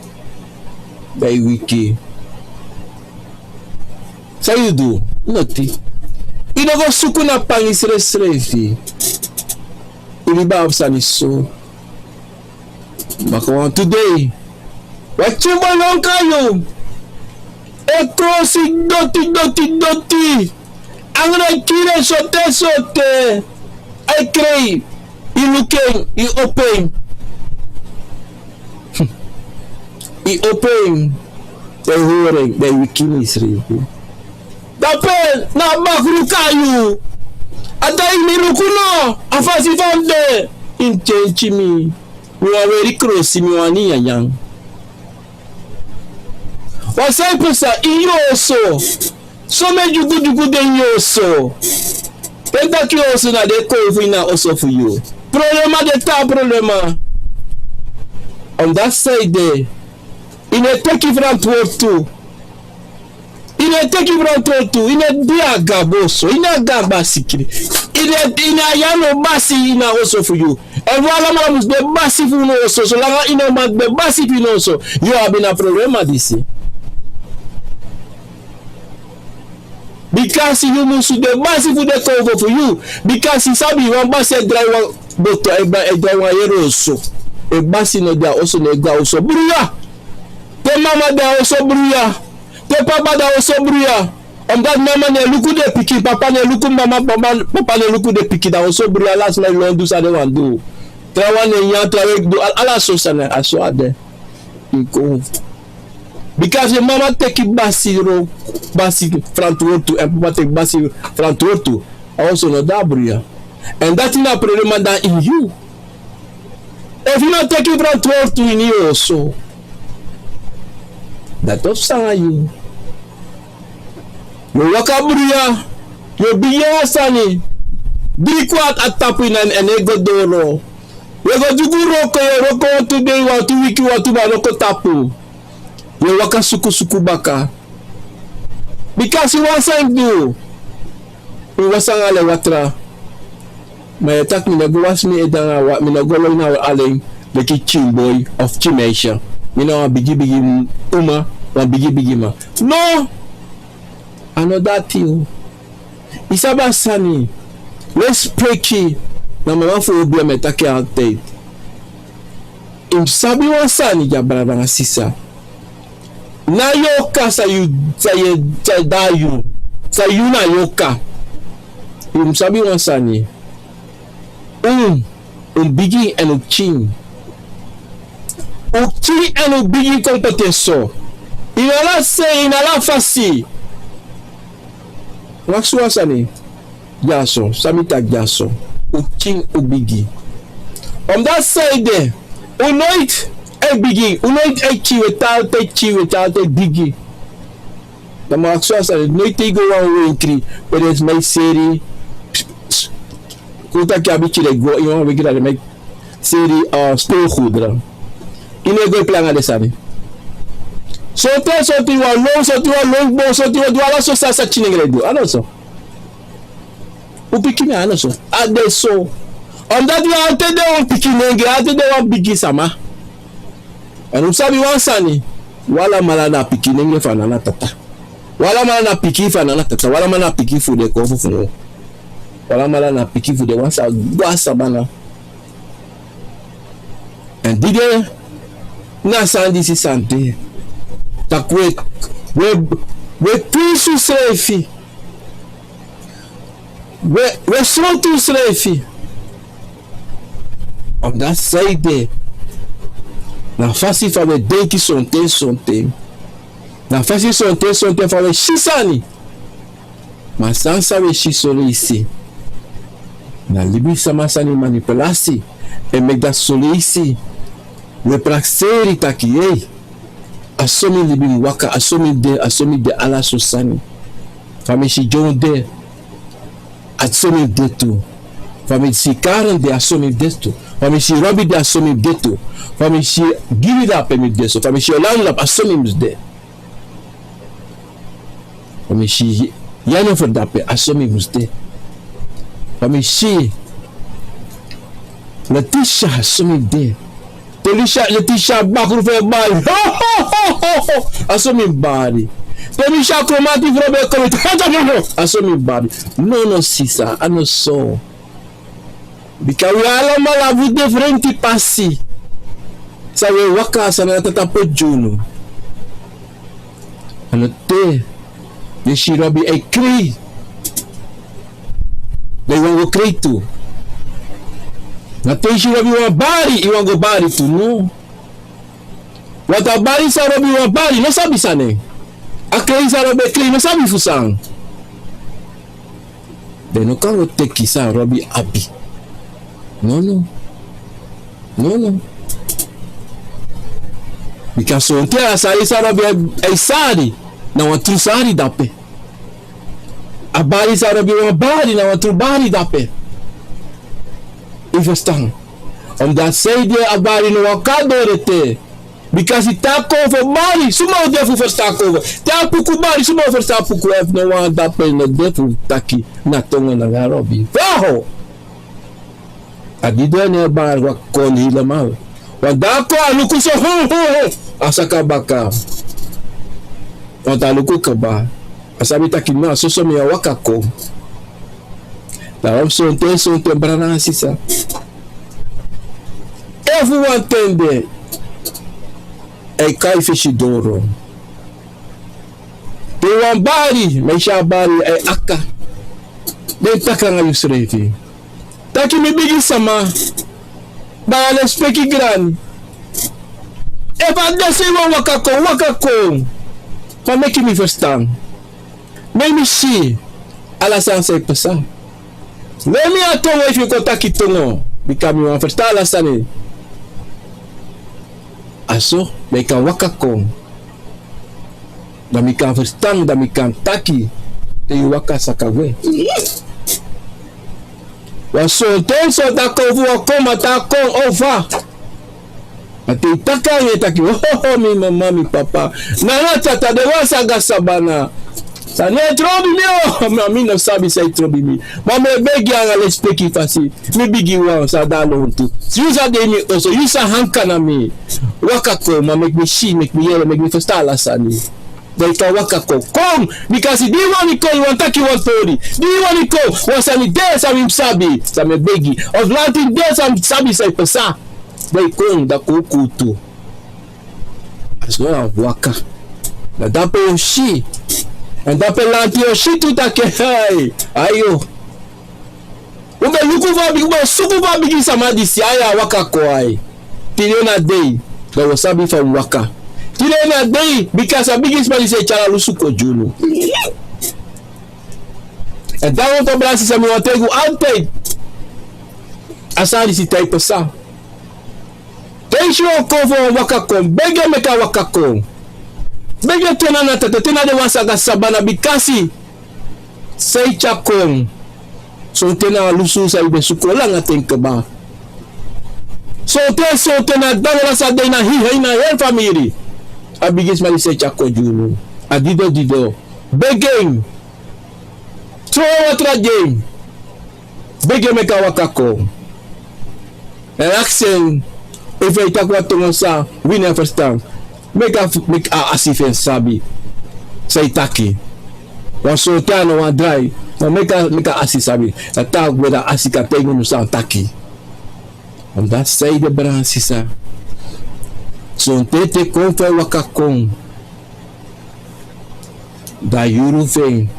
Dan yu wiki. San yu du? Noti. Yu no go suku na pangi srefisrefi. Yu libi a sani so. Baka wantu dei, wan pikin boi lon kon na yu. E krosi doti, doti, doti. Angri e kiri en sote, sote. A e krei. Yu luku en, yu opo en. Yu opo en. Dan yu hori en, dan yu wiki na yusrefi. Dape Na a bakru kai yu. A taigi mi luku no, a fasi fa mi de. Yu mus kenki mi. Mi wani weri krosi, mi wani nyanyan. Wan san e pasa ini yu oso. Somen dyugudyugu de ini yu oso. Te mi taki yu oso, na den kownu fu yu na oso fu yu. Problema de, taa problema. Omdati san ede, yu no e teki frantwortu. Yu no e teki frantwortu, yu no e de a gabo oso, yu no e de a gabo a sikri. Yu no e, yu no e abi no basi ini a oso fu yu. Èn wi alamala mus de basi fu unu oso, solanga yu no man de basi fu unu oso, yu o abi na problema disi. Bikasi yu musu de basi fu den kownu fu yu. Bikasi sabi wan basi e drai wan boto, e drai wan yere oso. Efu basi no de a oso, no e go a oso bruya. Te mama de a oso bruya. Te papa de a oso bruya. Omdati mama no e luku den pikin, papa no e luku mama, papa, papa no e luku den pikin, da a oso bruya, ala sma e lon du san den wani du. Trawan no e nyan, trawan e du, ala, ala so sani, a so a de. Yu kon. Bikasi mama teki basi ro, basi frantwortu, èn papa teki basi frantwortu, a oso no de a bruya. Èn dati na problema dan ini yu. Efu yu no teki frantwortu ini yu oso, dati o psa nanga yu. Yu o waka bruya, yu o bigin yere sani, dri kwati a tapu ini a, èn e go doro. Yu e go dyugu wroko, yu e wroko wantu dei, wantu wiki, wantu man, no kon tapu. Yu e waka sukusuku baka. Bikasi wan sani du, mi wasi nanga alen watra. Ma yu e taki mi no go wasi mi ede nanga wa, mi no go lon nanga alen leki pikin boi of pikin meisje. Mi na wan bigi bigi uma, wan bigi bigi man. No! A no dati o. Yu sabi a sani, lespeki, na mama fu obia mi e taki altijd. Yu mus sabi wan sani, dya brada nanga sisa. Na yorka san yu, san yu, san yu, san yu na yorka. Yu mus sabi wan sani. Un, un bigi èn un pikin. Un pikin èn un bigi kon koti so. Ini ala sei, ini ala fasi. Wan suma sani. Dyaso, san mi taki dyaso. Un pikin, un bigi. Omdati san ede, un noiti e bigi, un noiti e pikin, un e tan te pikin, un e tan te bigi. Dan mi o aksi wan sani, noiti te yu go wan wenkri, pe den sma e seri, kon taki a bigi de go ini wan wenkri dan den man e seri, eh, speelgoederen. Yu no e go e plei nanga den sani. Sonten, sonten wan lon, sonten wan lon, bon, sonten wan du ala so san sakinengre du. A no so. Un pikin a no so. A de so. Omdati yu altijd de wan pikinengre, altijd de wan bigi sama. Èn un sabi wan sani, un alamala na pikinengre fu a nana tata. Un alamala na pikin fu a nana tata. Un alamala na pikin fu den konfo fu un. Un alamala na pikin fu den wan san go a sabana. Èn di de na sani disi sani de, tak' we, we, we twinsi unsrefi. We, we srotu unsrefi. Omdati san ede, na fasi fa we denki sonten sonten. Na fasi sonten sonten fa we si sani. Ma san san we si soleisi, na libisama sani, manipulasi e meki dati. Soleisi we prakseri taki, ei, a so mi libi mus waka, a so mi de, a so mi de, ala so sani. Fa mi si John de, a so mi de tu. Fa mi si Karen de, a so mi de tu. Fa mi si Robi de, a so mi de tu. Fa mi si Giri de, a pe mi de so. Fa mi si Yolanda, a so mi mus de. Fa mi si Jennifer dape, a so mi mus de. Fa mi si Leticia, a so mi de. Te Leticia, Leticia bakru fu en bari, a so mi bari. Te mi si a kromanti fu Robi e kon miti, a so mi bari. No, no, sisa, a no so. Bika wi alamala abi wi diferenti pasi san wi e waka, san Nana Tata poti gi unu. A no te yu e si Robi e krei, dan yu wani go krei tu. Na te yu si Robi wani bari, yu wani go bari tu, no. Want a bari san Robi wani bari no sabi san na en. A krei san Robi e krei no sabi fu san. Den no kan go teki san Robi abi. Nono. Nono. Bika sonten a sari san Robi e sari, na wan tru sari dape. A bari san Robi wani bari, na wan tru bari dape. Yu ferstan? Omdati san yu de a bari no waka doro ete. Bika si te a konfo bari, suma o de fu ferstan konfo? Te a puku bari, suma o ferstan puku? Efu no wan dape no de fu taki na tongo nanga Robi. Waho! A didon e bari waka kon helemaal. Wan dei a kon a luku so, hu, hu, hu. A saka baka. Wan dei a luku kaba. A sabi taki no, a soso mi e waka kon. Daarom sonten, sonten brada nanga sisa. Efu wan ten de, e kai fesi doro. Te wan bari, mi e si a bari, e aka. Den taki nanga yusrefi. Taki mi bigi sama. Dan a lespeki grani. Efu a de san yu wani waka kon, waka kon. Ma meki mi ferstan. Meki mi si ala sani san e pasa. Lei mi a tongo efu yu kon taki tongo. Bika mi wani ferstan ala sani. A so, dan yu kan waka kon. Dan mi kan ferstan, dan mi kan taki. Te yu waka saka gwe. Wan sonten, sonten a kon fu wan kon, ma te a kon over. Ma te yu taki nanga en taki, ho, ho, ho, mi mama, mi papa. Nanga tata, den wan sa go a sabana. San e trobi mi o, ma mi no sabi san e trobi mi. Ma mi e begi nanga lespeki fasi. Mi bigi wan, san de a lontu. Yu sa de ini oso, yu sa hanka na mi. Waka kon, ma meki mi si, meki mi yere, meki mi ferstan ala sani. Dan yu kan waka kon. Kon, bika di yu wani kon, yu wani taki wan tori. Di yu wani kon, wan sani de san mi mus sabi, san mi e begi. Of lanti de san mi mus sabi san e pasa. Dan yu kon, dan kon kuutu. A so a waka. Dan dape yu o si. Èn dape lanti o si tu taki, hey, ayo. Un ben luku fu a bigi, un ben suku fu a bigi sama disi, ai, a waka kon ai. Tide na dei, dan un o sabi fa un waka. Tide na dei, bika a bigi sma disi e tyari a lusu kon gi unu. Èn daarom brada sisa, mi wani taigi un altijd. A sani disi te a e pasa. Te yu si wan konfo wani waka kon, begi en meki a waka kon. Begi en te na a tata, te na den wan san go a sabana, bikasi san e tyari kon. Sonten na a lusu san yu ben suku langa ten kaba. Sonten, sonten na dagdei san de na hii, hii na heri famiri. A bigisma disi e tyari kon gi unu. A didon, didon. Begi en. Tron watra gi en. Begi en meki a waka kon. Èn aksi en efu a e taki wan tongo san wi no e ferstan. Meki a, meki a asi fu en sabi san a e taki. Wan sonten a no wani drai. Ma meki a, meki a asi sabi. Dan te a gwe dan a asi kan taigi unu san a taki. Omdat saide, brada sisa. Sonten te konfo e waka kon. Dan a yuru fu en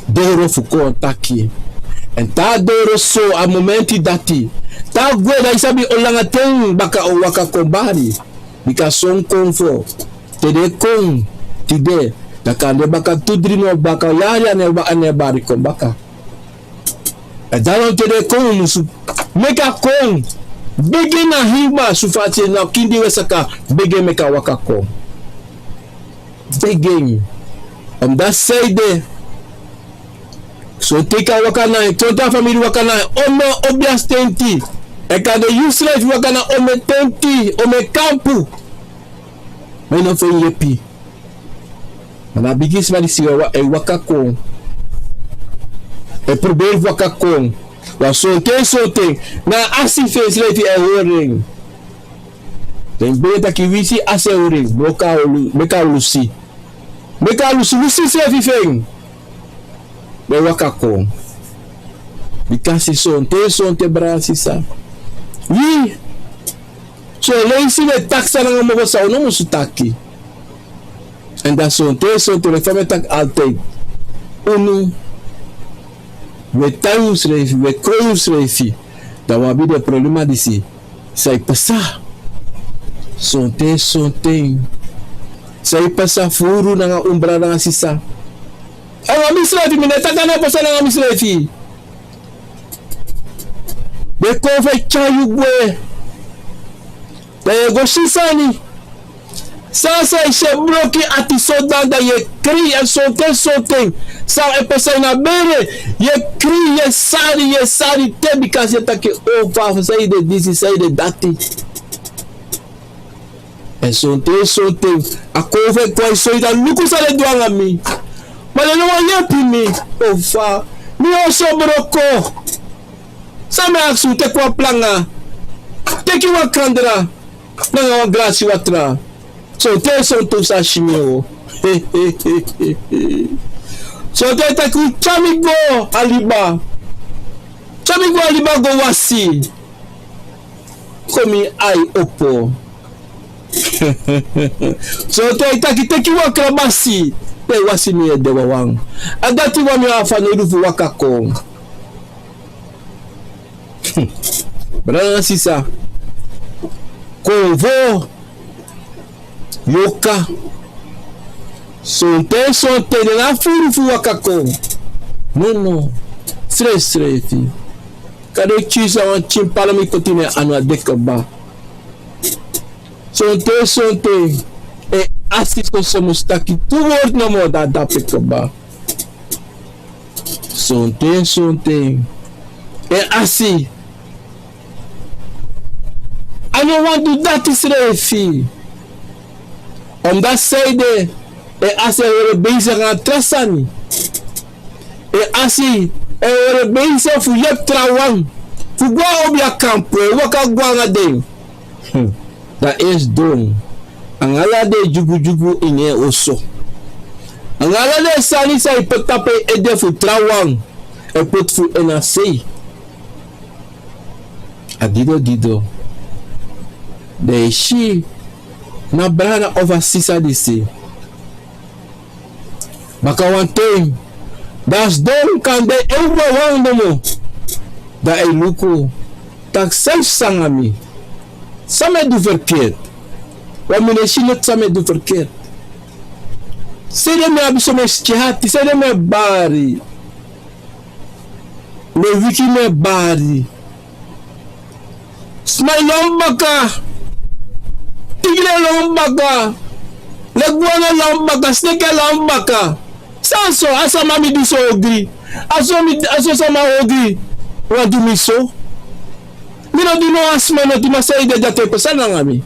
doro fu kon taki. Èn te a doro so a momenti dati. Te a gwe dan yu sabi on langa ten baka a o waka kon bari. Bika son konfo. Te den kon tide. Dan kande baka tu dri mun baka yari a no e bari kon baka. Èn daarom te den kon un musu meki a kon. Begi en na hii kba, so fa a si na kindi we saka, begi en meki a waka kon. Begi en. Omdat saide. Sonten a waka na en, sonten a famiri waka na en, omeni obiasma tenti. Èn kande yusrefi waka na omeni tenti, omeni kampu. Ma yu no feni yepi. Ma na a bigisma disi e waka kon. E proberi fu waka kon. Wan sonten, sonten. Na a asi fu ensrefi e hori en. Dan yu ben taki winsi asi e hori en. Meki a lu-, meki a lusu. Meki a lusu, lusu srefi fu en. Dan yu waka kon. Bikasi sonten, sonten brada sisa. Wi. Son leisi wi e taki sani nanga mofo san un no musu taki. Èn dan sonten, sonten leki fa mi e taki altijd. Unu. Wi e tan unsrefi, wi e kroi unsrefi. Dan wi abi den problema disi. San e pasa. Sonten, sonten. San e pasa furu nanga un brada nanga sisa. Anga misrefi, mi no e taki a no e pasa nanga misrefi. Den kon fu e tyari yu gwe. Dan yu e go si sani. San san yu si e bloki ati so dan, dan yu e krei. Èn sonten sonten san e pasa ini a bere, yu e krei, yu e sari, yu e sari te, bika yu e taki: o, fa, fa, san ede disi, san ede dati. Èn sonten sonten a kon fu e kon e sori taki: luku san den du anga mi. Ma den no wani yepi mi. O fa, mi oso broko. San mi e aksi unu, teki wan planga, teki wan kandra nanga wan glasi watra. Sonten sonten un sa si mi o. Sonten taki un tyari mi go a liba. Tyari mi go a liba go wasi. Kon mi ai opo. Sonten yu taki teki wan krabasi, dan yu wasi mi ede wawan. A dati wan mi abi fanowdu fu waka kon. Brada nanga sisa, konfo, yoka. Sonten sonten den no abi furu fu waka kon. Nono. Srefsrefi. Kande kisi a wan tyin pala mi koti na en anu, a de kaba. Sonten sonten e asi soso musu taki tu wortu nomo, dan a dape kaba. Sonten sonten e asi. A no wani du dati srefi. Omdati san ede, e asi e weri beisi nanga tra sani. E asi e weri beisi fu yepi trawan fu go a obiakampu, e waka go anga den. Hmm. Dan e sidon anga ala den dyugudyugu ini en oso, anga ala den sani san e poti tapu en ede fu trawan, e poti fu en na sei. A dido dido, dan e si na brada of a sisa disi. Baka wan ten, dan a sidon kande en wawan nomo. Dan a e luku taki san e pasa nanga mi. San mi e du ferkerti? Wan mi no e si noti san mi e du ferkerti. Sanede mi abi so mi e siki ati, sanede mi e bari? Mi e wiki, mi e bari. Sma e lon mi baka. Tigri e lon mi baka. Leguana e lon mi baka. Sneki e lon mi baka. San so? A sama mi di so ogri. A so mi, a so sama ogri wani du mi so. Mi no du no wan sma noti, ma san ede dati e pasa nanga mi.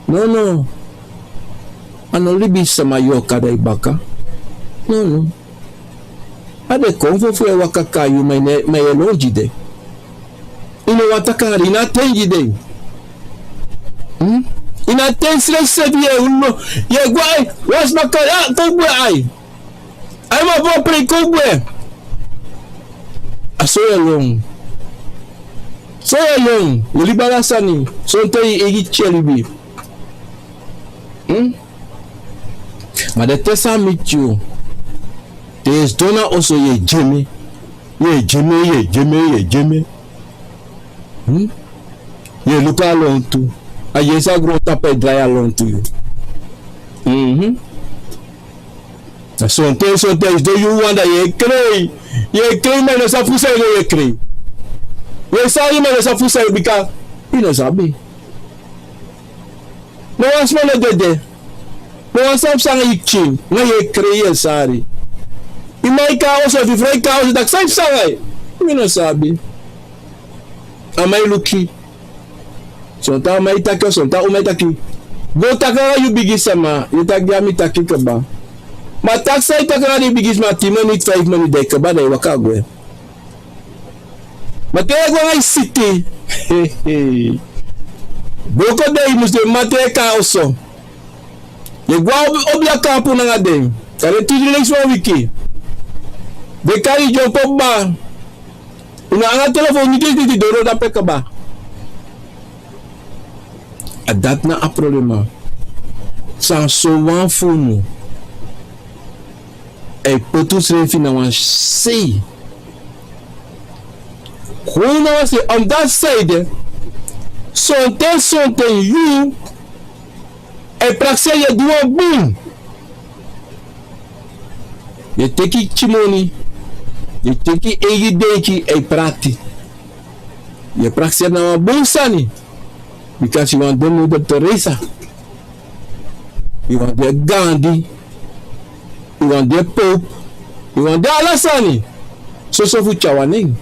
Nono. A no libisma yu o kari baka. Nono. A de konfo fu e waka kari yu, ma yu e lon gi den. Yu no wani taki nanga den, yu no abi ten gi den. Hmm? Yu no abi ten srefsrefi, yu e, unu no, yu e go ai, wan sma kari, a, kon gwe ai. Ai, ma bo prei, kon gwe. A so yu e lon. So yu e lon, yu libi ala sani, sonten yu eigi tyari libi. Hmm? Ma den ten san miti yu, te yu sidon na oso yu e dyeme, yu e dyeme, yu e dyeme, yu e dyeme. Hmm? Yu e luku a lontu, a yesi a grontapu e drai a lontu yu. Mhm. Sonten sonten yu sidon yu wawan, dan yu e krei. Yu e krei, ma yu no sabi fu san yu e krei. Yu e sari, ma yu no sabi fu san yu, bika yu no sabi. No wan sma no dede. No wan sma no psa nanga yu pikin. Ma yu e krei, yu e sari. Yu man e kon a oso, yu frow e kon a oso, taki san yu psa nanga yu. Mi no sabi. A man e luku yu. Sonten a man e taki, sonten a uman e taki: go taki nanga yu bigisma. Yu taki: ya, mi taki kaba. Ma taki san yu taki nanga den bigisma, tin miniti, feifi miniti, dan yu kaba, dan yu waka gwe. Ma te yu e go nanga yu siti, broko dei yu mus de, ma te yu e kon a oso, yu e go a obi, obiakampu nanga den. Kande tu dri leisi wan wiki, den kari yu dyompo kaba. Yu no abi nanga telefon, niti niti, doro dape kaba. A dati na a problema. San sowan fu unu e poti unsrefi na wan sei. Kon na wan sei, omdati san ede, sonten sonten yu e prakseri yu e du wan bun. Yu e teki tyi moni, yu e teki eigi denki e prati. Yu e prakseri na wan bun sani. Bikasi yu wani de Moeder Teresa, yu wani de Gandhi, yu wani de Pope, yu wani de ala sani. Soso fu tyari wan nen.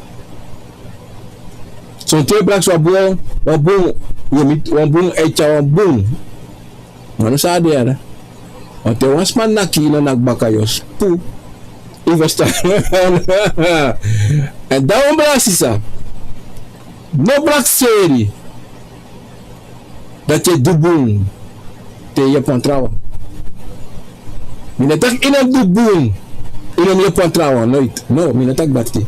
Sonten yu e prakseri wan bun, wan bun, yu e miti wan bun, e tyari wan bun. Ma no san a de ya. Wan ten wan sma naki yu, no naki baka, yu o suku. Yu ferstan? Èn dan wan brada sisa, no prakseri dati yu e du bun te yu yepi wan trawan. Mi no taki yu no du bun, yu no mus yepi wan trawan, noiti. No, mi no taki dati.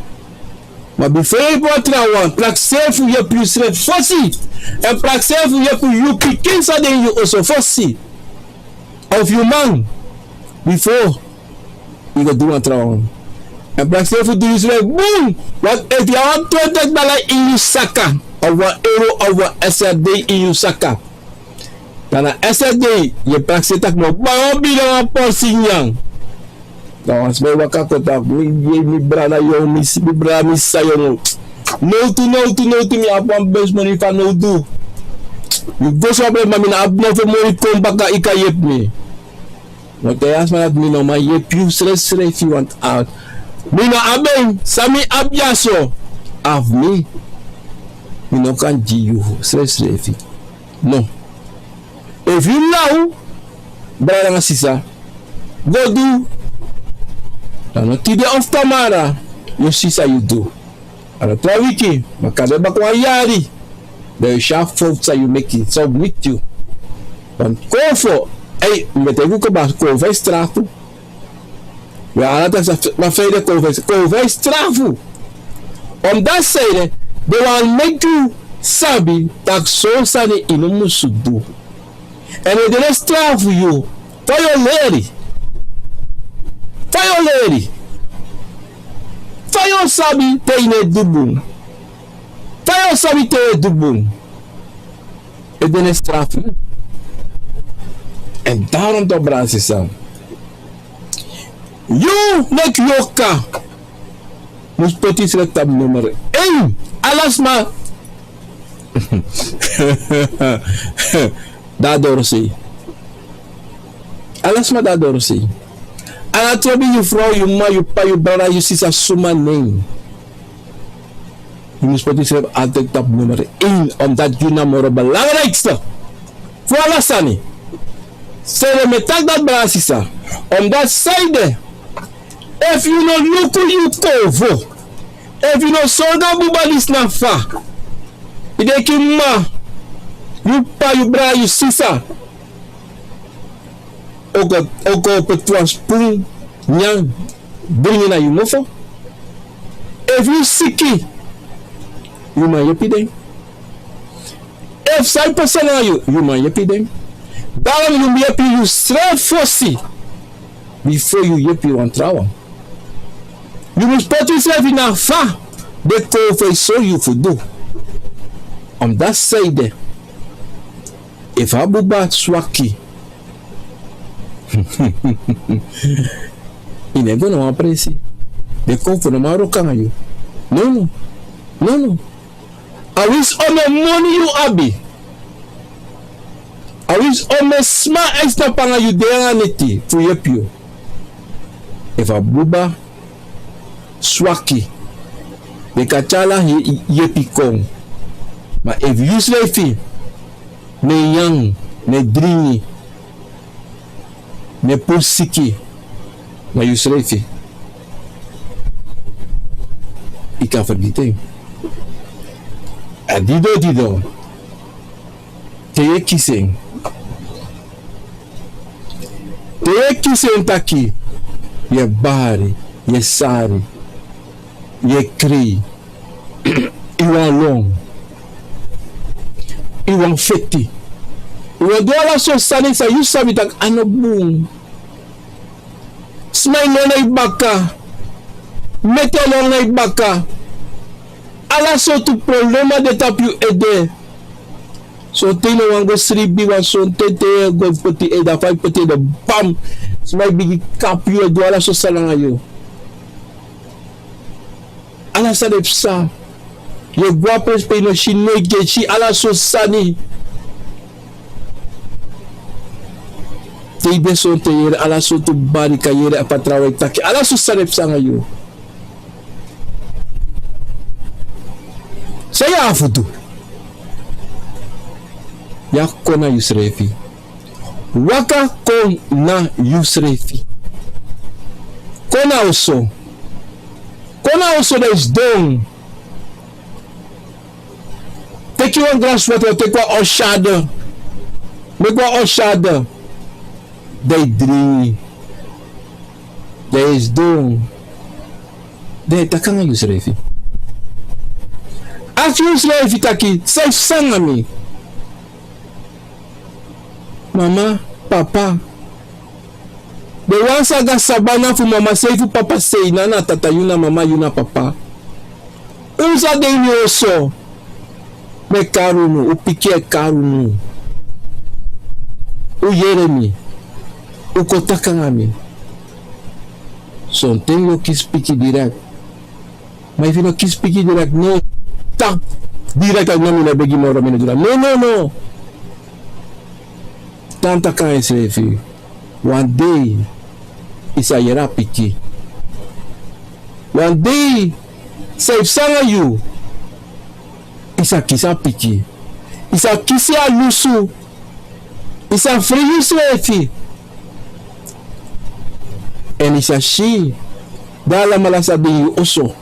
Ma bifo yu yepi wan trawan, prakseri fu yepi yusrefi fosi. Èn prakseri fu yepi yu pikin san de ini yu oso fosi, of yu man, bifo yu go du wan trawan. Èn prakseri fu du yusrefi bun. Want efu yu abi wan twenti dala ini yu saka, of wan euro, of wan S R D ini yu saka, dan na S R D yu e prakseri tak' mi o bai wan bira, wan porsi nyan. Dan wan sma e waka kon taki, mi, mi, mi brada, yu o misi, mi brada, mi sisa, yu o. Nowtu, nowtu, nowtu, mi abi wan besi moni fanowdu. Mi go so, ma mi no abi nofo moni kon baka, yu kan yepi mi. Mi o taigi a sma dati mi no man yepi yu srefsrefi, want a, mi no abi en. San mi abi dyaso, a fu mi. Mi no kan gi yu srefsrefi. No. Efu yu law, brada nanga sisa, go du. Dan no tide of tamara, yu o si san yu du. A no tra wiki, ma kande baka wan yari, dan yu o si a fowtu san yu meki, san o miti yu. Dan kon fu, ei, mi ben taigi unu kaba, kon fu e strafu. We, ala taki san, ma fa yu de kon fu e, kon fu e strafu. Omdati san ede, den wani meki yu sabi tak' so sani yu no musu du. Èn efu den no strafu yu, fa yu o leri? Fa yu o leri? Fa yu o sabi te yu no e du bun? Fa yu o sabi te yu e du bun? Efu den no e strafu yu. Èn daarom toch, brada sisa, yu meki yu o kan, mus poti yusrefi tapu nummer één. Ala sma de na dorosei. Ala sma de na dorosei. A no trobi yu frow, yu m'ma, yu p'pa, yu brada, yu sisa, suma nen. Yu mus poti yusrefi altijd tapu nummer één, omdati yu na moro belangrikste fu ala sani. San ede mi e taki dati, brada sisa? Omdati san ede, efu yu no luku yu konfo, efu yu no sori a buba disi na fa, yu denki m'ma, yu p'pa, yu brada, yu sisa o kon, o kon poti wan spun nyan, dringi na yu mofo. Efu yu siki, yu man yepi den. Efu san e pasa na yu, yu man yepi den. Daarom yu mus yepi yusrefi fosi, bifo yu yepi wan trawan. Yu mus poti yusrefi na fa den konfo e sori yu fu du. Omdati san ede, efu a buba swaki, yu no e go na wan presi. Den konfo no man wroko nanga yu. Nono. Nono. Awinsi omeni moni yu abi, awinsi omeni sma e snapu nanga yu, de nanga neti fu yepi yu. Efu a buba swaki, den kan tyari ala yepi kon. Ma efu yusrefi no e nyan, no e dringi, no e puru siki, na yusrefi, yu kan fergiti en. A didon didon, te yu e kisi en, te yu e kisi en taki yu e bari, yu e sari, yu e krei, yu wani lon, yu wani feti, yu wani du ala sortu sani san yu sabi tak' a no bun. Sma e lon na yu baka, meti e lon na yu baka. Ala sortu problema de tapu yu ede. Sonten yu no wani go sribi, wan sonten te yu e go poti ede, a fa yu poti ede, bam, Sma e bigin kapu yu, e du ala sortu sani nanga yu. Ala sani e psa. Yu e go a presi pe yu no si noiti, yu e si ala sortu sani. Te yu de sonten, yu e yere ala sortu barika, yu e yere a patrawan e taki. Ala sortu sani e psa nanga yu. San yu abi fu du? Yu abi kon na yusrefi. Waka kon na yusrefi. Kon na oso. Kon na oso, dan yu sidon. Teki wan grasi water, teki wan oshade. Meki wan oshade. Dan yu dringi. Dan yu sidon. Dan yu e taki nanga yusrefi. Aksi yusrefi taki, san e psa nanga mi? Mama, papa. Den wan sa go a sabana fu mama sei, fu papa sei, Nana, Tata, yu na mama, yu na papa. Un sa de ini oso. Mi e kari unu, un pikin e kari unu. Un yere mi. Un kon taki nanga mi. Sonten yu o kisi pikin direct. Ma efu yu no kisi pikin direct, no taki direct taki no, mi no e begi moro, mi no e du dati. No, no, no. Tan taki nanga yusrefi. Wan dei yu sa yere a pikin. Wan dei san e psa nanga yu, yu sa kisi a pikin. Yu sa kisi a lusu. Yu sa fri yusrefi. Èn yu sa si, den alamala sa de ini yu oso.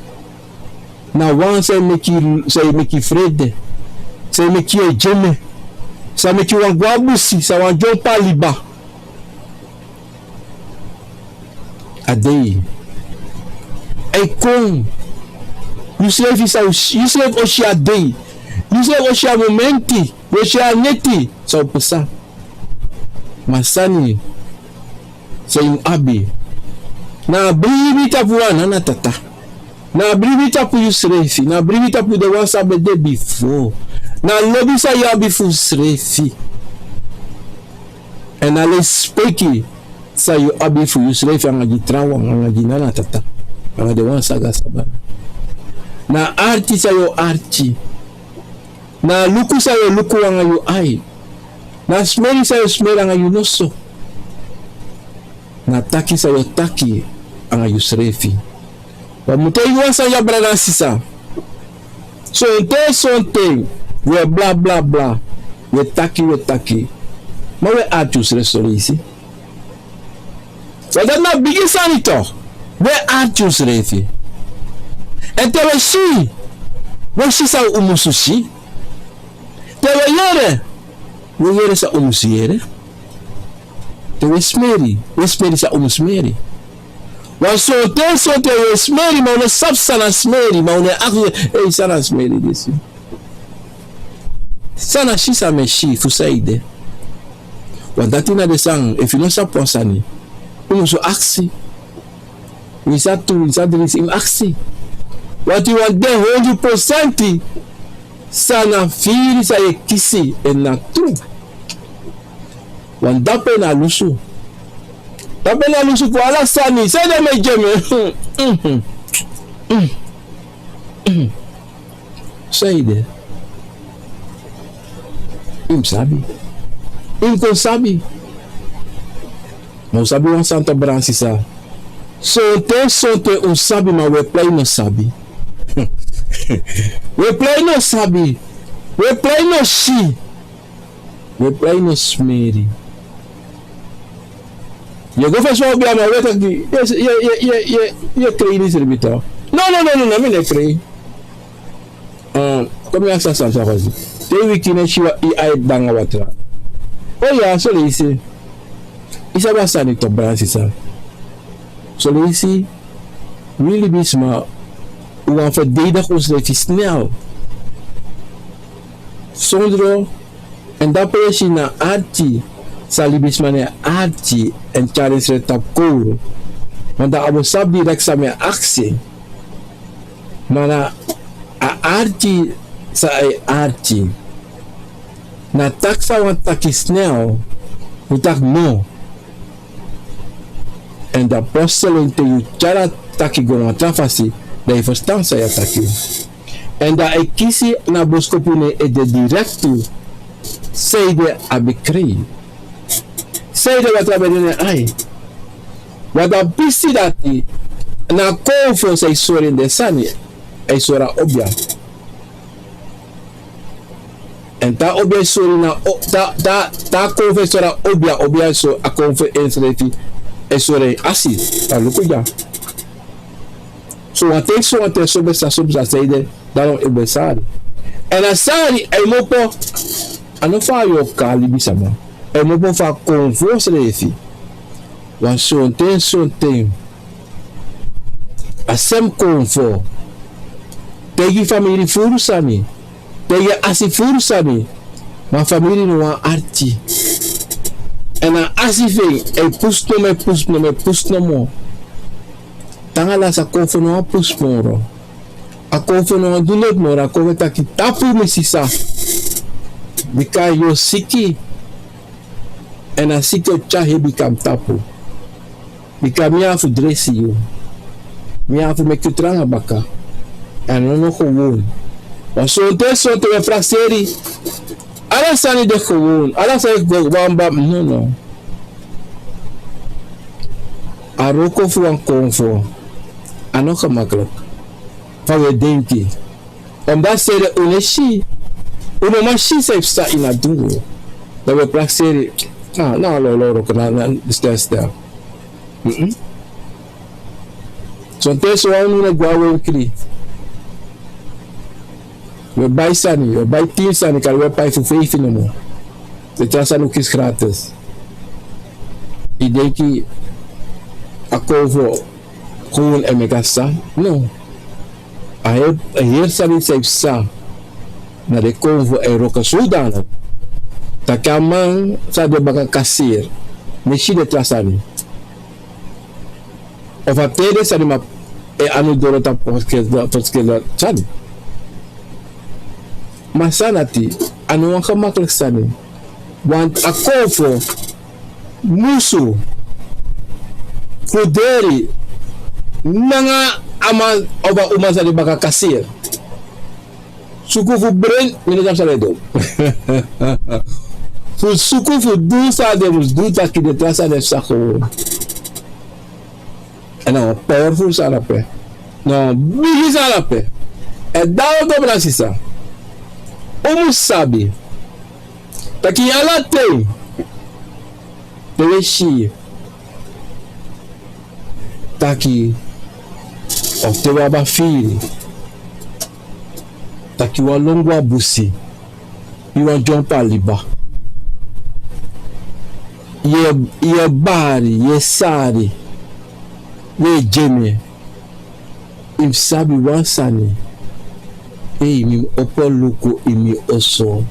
Na wan san e meki, san e meki frede, san e meki yu e dyeme, san e meki wan go a busi, san wani dyompo a liba. A dei e kon. Yusrefi sa, yusrefi o si a dei. Yusrefi o si a momenti. Yu o si a neti san o pasa. Ma sani san yu mus abi na a bribi tapu wan Nana, Tata. Na a bribi tapu yusrefi. Na a bribi tapu den wan san ben de bifo. Na a lobi san yu abi fu yusrefi. Èn na a lespeki san yu abi fu yusrefi anga gi trawan, anga gi Nana, Tata, anga den wan san go a sabana. Na a arki san yu o arki. Na a luku san yu o luku anga yu ai. Na a smeri san yu o smeri anga yu noso. Na a taki san yu o taki anga yusrefi. Wi mu taigi wan sani ya, brada nanga sisa. Sonten, sonten wi e bla, bla, bla. Wi e taki, wi e taki. Ma wi e arki yusrefi son leisi. Wan dati na bigi sani tu. Wi e arki yusrefi. Èn te wi e si, wi e si san un musu si. Te wi e yere, wi e yere san un musu yere. Te wi e smeri, wi e smeri san un musu smeri. Wan sonten, sonten wi e smeri, ma wi no sabi san na smeri, ma wi no e aksi, ei, san na smeri disi? San na si san mi e si, fu san ede? Wan dati na den sani, efu yu no sabi wan sani, yu musu aksi. Winsi a tru, winsi a dringi, yu mus aksi. Wanti wan de hondro prosenti san na firi san yu e kisi, èn na tru. Wan dape na lusu. Dape na lusu fu ala sani. San ede mi e dyeme? San ede? Yu mus sabi. Yu mus kon sabi. Ma un sabi wan sani tu, brada nanga sisa. Sonten, sonten un sabi, ma un e prei no sabi. Un e prei no sabi. Un e prei no si. Un e prei no smeri. Yu e go fesi wan obiaman, un e taki, yu e, yu e, yu e, yu e, yu e krei ini srefi tu. No, no, no, no, no, mi no e krei. Kon mi aksi a sani san fasi. Te yu wiki, ne yu si wan, yu ai de nanga watra. O ya, son leisi. Yu sabi a sani tu, brada nanga sisa. Son leisi, wi libisma, un wani ferdedig unsrefi snel. Sondro, èn dape yu e si na arki, san libisma no e arki, èn tyari ensrefi tapu kowru. Want dan a bo sabi direct san mi e aksi. Ma na a arki san a e arki. Na taki san a wani taki snel, un taki no. Èn dan apostel en te yu tyari a taki go na wan tra fasi, dan yu ferstan san yu a taki. Èn dan a e kisi na boskopu ne e de direktu. Sanede a ben krei? Sanede watra ben de na en ai? Wan dan pisi dati na a konfo san e sori en den sani, a e sori a obia. Èn te a obia e sori na te a konfo e sori a obia, obia e sori a konfo ensrefi e sori en asi. A luku dya. Sowan ten sowan ten so ben sa so ben sa sanede. Daro e ben sari. Èn a sari a e mopo. A no fu a yu o kon a libisama. A e mopo fu a konfo srefi. Wan sonten sonten a sem konfo taigi famiri furu sani, taigi a asi furu sani. Ma famiri no wani arki. Èn a asi fu en e pusu nomo e pusu nomo e pusu nomo. Te anga lasi a konfo no wani pusu moro. A konfo no wani du leti moro, a konfo e taki tapu mi sisa. Bika yu o siki. Èn a siki o tyari hebi kon na mi tapu. Bika mi abi fu dresi yu. Mi abi fu meki yu tranga baka. Èn a no no gewon. Ma sonten sonten wi e prakseri. Ala sani de gewon, ala sani de go bambam, no no. A wroko fu wan konfo a no gemakliki. Fa wi e denki. Omdati sede un no e si. Un no man si san e psa ini a dungu. Dan wi e prakseri. Na na lolo wroko na na stel stel. Sonten sowan unu no e go na wenkri. Wi e bai sani, wi e bai tin sani kari wi e pai fu feifi nomo. Den tra sani un kisi gratis. Yu denki a konfo kon e meki a sani? No. A heri sani san e psa na den konfo e wroko sodanik taki a man san de baka kaseri no e si den tra sani. Of a tei den sani ma e anu doro tapu ferskilde sani. Ma san dati a no wan gemakliki sani. Want a konfo musu fuderi nanga a man of a uman san de baka kaseri. Suku fu bren mi no sabi san den e du. Fu suku fu du san den mus du taki den tra sani e psa kon. Èn na wan powerful sani ape. Na wan bigi sani ape. Èn dati o go brada sisa. Un mus sabi taki ala ten te wi e si taki of te wi abi a firi taki wi a lon go a busi. Yu wani dyompo a liba. Yu e bari, yu e sari, yu e dyeme. Yu mus sabi wan sani. Ei, mi mus opo luku ini mi oso.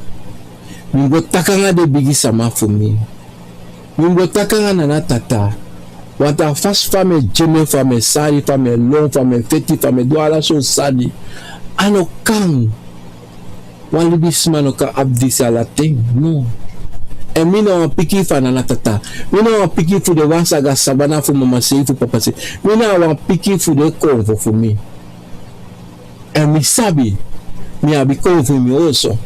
Mi mus go taki nanga den bigi sama fu mi. Mi mus go taki nanga nana tata. Want a fasi fa mi e dyeme, fa mi e sari, fa mi e lon, fa mi e feti, fa mi e du ala sortu sani, a no kan. Wan libisma no kan abi disi ala ten, no. Èn mi na wan pikin fu a nana tata. Mi na wan pikin fu den wan saga sabana fu mama sei fu papa sei. Mi na wan pikin fu den konfo fu mi. Èn mi sabi mi abi konfo ini mi oso.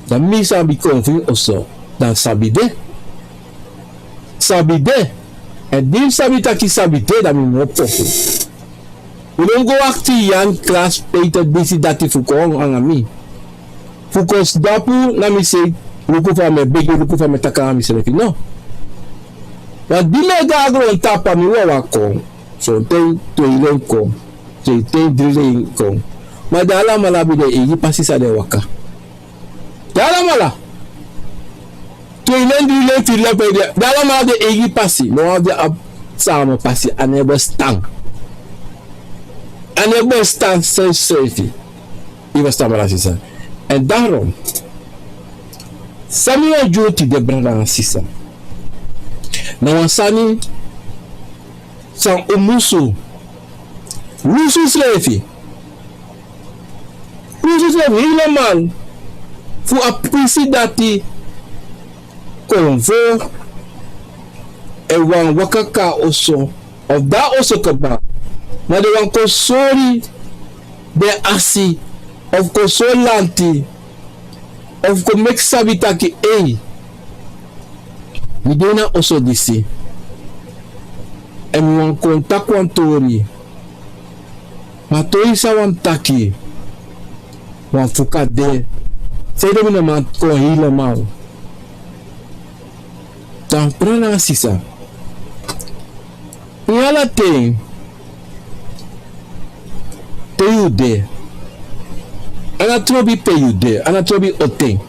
Dan mi sabi konfo ini oso. Dan sabi de. Sabi de. Èn di mi sabi taki sabi de dan mi mus opo. Un no mus go wakti yu yani klas peite disi dati fu kon nanga mi. Fu kon sidon tapu na mi sei, luku fa mi e begi, luku fa mi e taki nanga misrefi, no. Ma di mi e go na grontapu a mi wawan kon. Sonten tu yu len kon. Sonten dri len kon. Ma den alamala abi den eigi pasi san den e waka. Den alamala. Tu yu len dri len firi len pe den alamala abi den eigi pasi. No wan de abi sama pasi a no e bestan. A no e bestan sensrefi. Yu bestan brada sisa. Èn darom san mi wani gi unu tide brada nanga sisa, na wan sani san un musu lusu srefi. Lusu srefi helemal fu a pisi dati konfo èn wan waka kon na oso, of di a oso kaba, ma den wani kon sori den asi, of kon sori lanti, of kon meki sabi taki: Ei, mi de ini a oso disi, èn mi wani kon taki wan tori. Ma a tori san a wani taki, wan fuka de. Sanede mi no man kon helemaal? Dan a prana sisa. Ini ala ten, te yu de, a no trobi pe yu de, a no trobi on ten,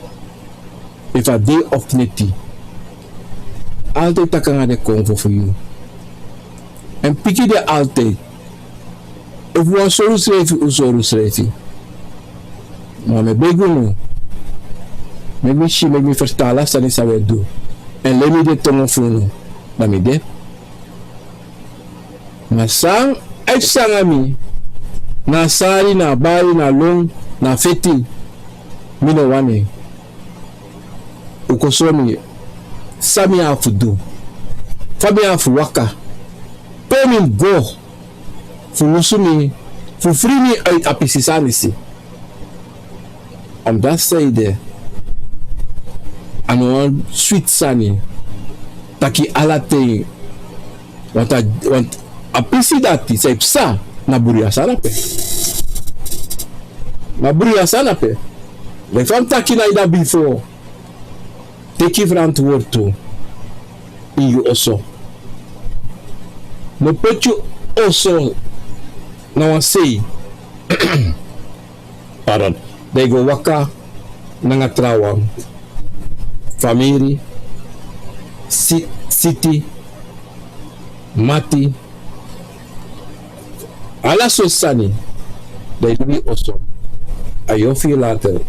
efu a dei of neti, altijd taki nanga den konfo fu yu. Èn piki de altijd. Efu wan sori unsrefi, un sori unsrefi. Ma mi e begi unu, meki mi si, meki mi ferstan ala sani san un e du. Èn lei mi den tongo fu unu, dan mi de. Ma san e psa nanga mi, na a sari, na a bari, na a lon, na a feti, mi no wani. Un kon sori mi san mi abi fu du, fa mi abi fu waka, pe mi mus go fu lusu mi, fu fri mi uit a pisi sani disi. Omdat sanede, a no wan switi sani taki ala ten, want a, want a pisi dati san e psa, na bruya sani ape. Na bruya sani ape. Leki fa mi taki na yu dati bifo, teki yu ferantwortu ini yu oso. No poti yu oso na wan sei, pardon, dan yu go waka nanga trawan, famiri, si-, siti, mati, ala sortu sani. Dan yu libi oso, a yu o firi later,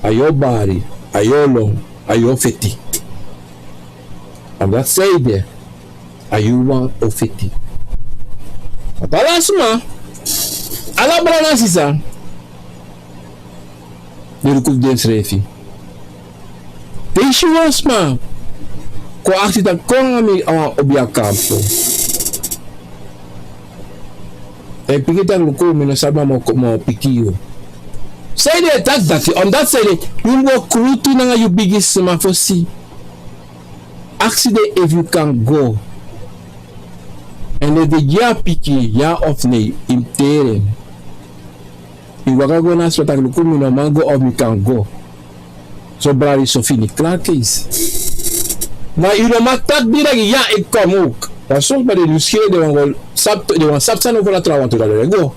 a yu o bari, a yu o lon, a yu o feti. Omdat sanede, a yu wan o feti. Ala sma, ala brada nanga sisa, den luku fu densrefi. Te yu si wan sma kon aksi taki kon nanga mi a wan obiakampu, èn piki taki luku, mi no sabi, mi o piki yu. Sanede e taki dati? Omdat sanede, yu mus go krutu nanga yu bigisma fosi. Aksi den efu yu kan go. Èn efu den gi yu a piki, ya of nei, yu mus teri en. Yu waka go na a sma taki luku, mi no man go of mi kan go. So brada, yu so fini, klaar, keisi. Ma yu no man taki direct ya, ik kom ook. Want soms ben den nieuwsgierig, den wani go sabi, den wani sabi sani over a trawan tu, dan den e go.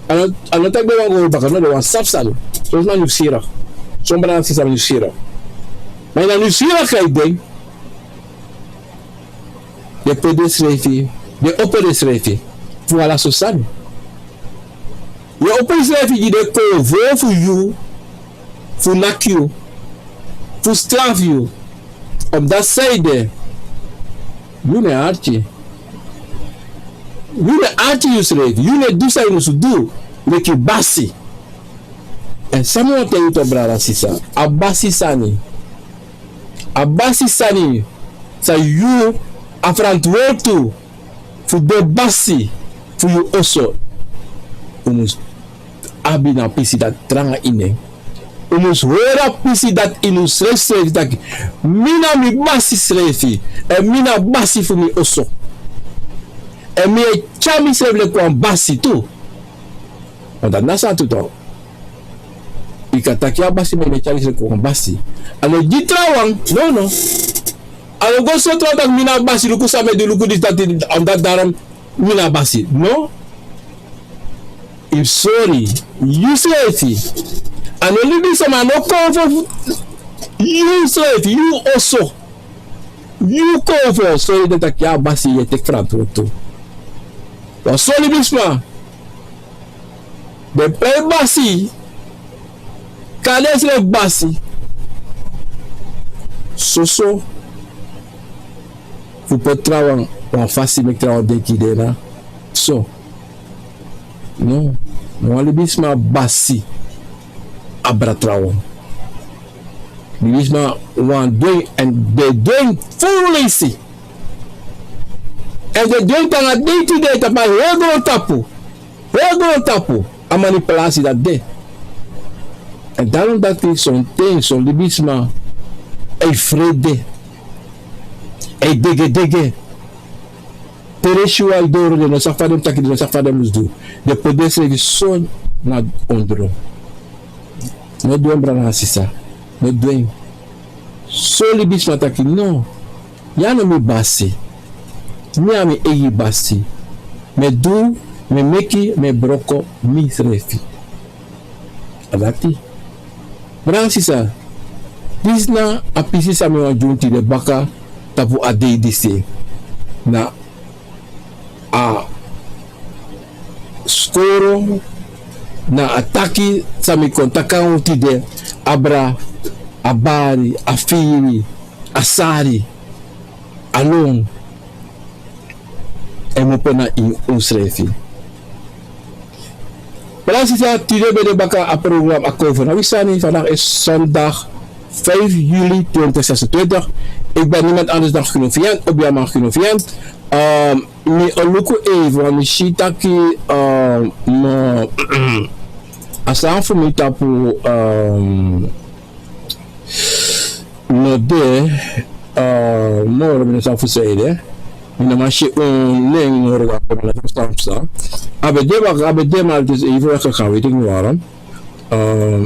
A no, a no taki den wani go baka, no, den wani sabi sani. Soms na nieuwsgierig. Soms brada nanga sisa nieuwsgierig. Ma ini a nieuwsgierigheid den, den poti densrefi, den opo densrefi fu ala sortu sani. Yu e opo yusrefi gi den konfo fu yu, fu naki yu, fu strafu yu. Omdat sanede, yu no e arki. Yu no e arki yusrefi, yu no e du san yu musu du, leki basi. Èn san mi wani taigi yu tu, brada, sisa, a basi sani, a basi sani san yu abi ferantwortu fu de basi fu yu oso, un mus abi na a pisi dati tranga ini en. Un mus hori a pisi dati ini unsrefi srefi taki: Mi na mi basi srefi, èn mi na basi fu mi oso. Èn mi e tyari misrefi leki wan basi tu. Want dati na san tu, toch. Yu kan taki yu a basi, ma yu no e tyari yusrefi leki wan basi. A no gi trawan, no, no. A no go sori trawan taki mi na a basi, luku san mi e du, luku disi, dati, omdat daarom mi na a basi. No. Yu mus sori yusrefi. A no libisma, a no konfo fu yusrefi, yu oso. Yu konfo sori den taki yu a basi, yu e teki ferantwortu. Wan so libisma, den prei basi, kari densrefi basi. Soso, fu poti trawan wan fasi, meki trawan denki den na so. No, no wan libisma basi abra trawan. Libisma wani du en, èn den e du en furu leisi. Èn den du en te nanga dei tide tapu a heri grontapu. Heri grontapu a manipulasi dati de. Èn daron dati son ten son libisma e frede, e degedege. Te den si wan doro den no sabi fa den mus taki den no sabi fa den mus du. Den poti densrefi so na ondro. No du en brada nanga sisa. No du en. So libisma taki no. Yu a no mi basi. Mi a mi eigi basi. Mi e du, mi e meki, mi e broko misrefi. A dati. Brada sisa, disi na a pisi san mi wani gi unu tide baka tapu a dei disi. Na a skoro, na a taki san mi kon taki nanga unu tide, abra, a bari, a firi, a sari, a lon. En mi opo na ini unsrefi. Brada sisa, tide ben de baka a program Akovo na wi sani. Vandaag is zondag vijf juli twintig zesentwintig. Ik ben niemand anders dan Gino Vian, Obiaman Gino Vian. Ehm, mi o luku even, want mi si taki, ehm, a sani fu mi tapu, ehm, no de, eh, moro mi no sabi fu san ede. Mi no man si un nen moro, wan pe mi no sabi san fu san. A ben de, ma a ben de, ma dus even weggegaan, weet ik niet waarom. Eh,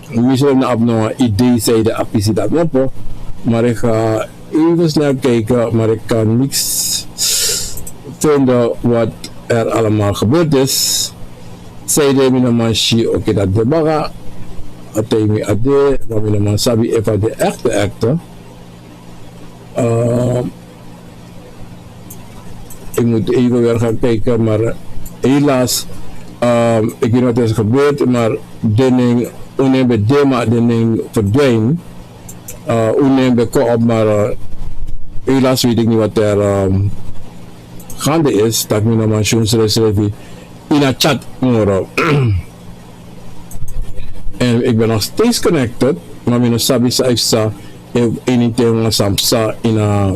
mi srefi no abi no wan idee san ede a pisi dati no opo. Maar ik ga even snel kijken, maar ik kan niks vinden wat er allemaal gebeurd is. San ede mi no man si, oké, dati de baka. A taigi mi a de, ma mi no man sabi efu a de echte, echte. Eh, ik moet even weer gaan kijken, maar helaas, eh, ik weet niet wat is gebeurd, maar den nen, un nen ben de, ma den nen verdwijn. Eh, un nen ben kon op, maar, eh, helaas weet ik niet wat er, ehm, gaande is, dat mi no man si unsrefi ini a chat moro. En ik ben nog steeds connected, maar mi no sabi san ede, efu anything san psa ini a,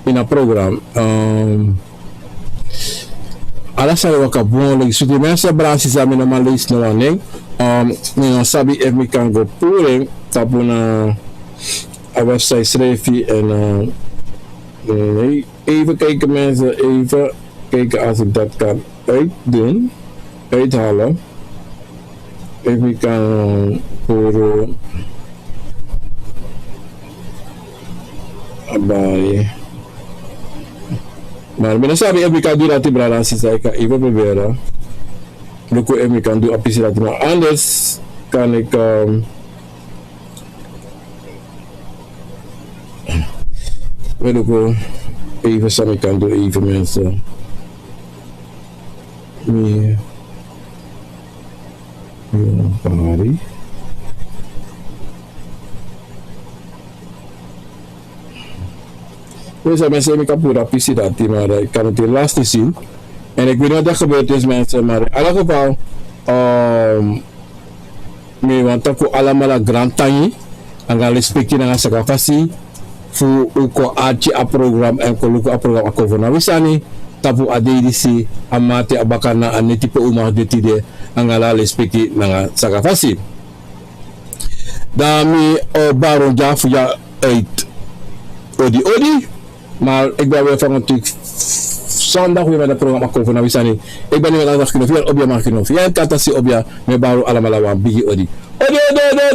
ini a program. Ehm, ala sani waka bun, leki switi mensen, brada sisa, mi no man leisi no wan nen. Ehm, mi no sabi efu mi kan go puru en tapu na a website srefi en, eh, nee, even kijken mensen, even kijken als ik dat kan uitdoen, uithalen. Efu mi kan, eh, puru, eh, bai. Maar mi no sabi efu mi kan du dati, brada sisa, ik kan even proberen. Luku efu mi kan du a pisi dati, maar anders kan ik, ehm, we luku even san mi kan du, even mensen. Mi, mi no pari. We sa mensen, mi kan puru a pisi dati, maar ik kan het helaas niet zien. En ik weet niet wat er gebeurd is, mensen, maar in elk geval, ehm, mi wani taki un alamala grantangi anga lespeki nanga sakafasi fu un kon arki a program èn kon luku a program Akovo na wi sani tapu a dei disi, a mamanten, a bakana, a neti pe un mag de tide, anga ala lespeki nanga sakafasi. Dan mi o bari un dya fu dya uit odi odi. Maar ik ben weer van natuurlijk zondag weer met het programma Akovo na wi sani. Ik ben nu met aandacht Gino Vian, Obiaman Gino Vian, Tata Si Obia, mi e bari un alamala wan bigi odi. Odi, odi, odi, odi.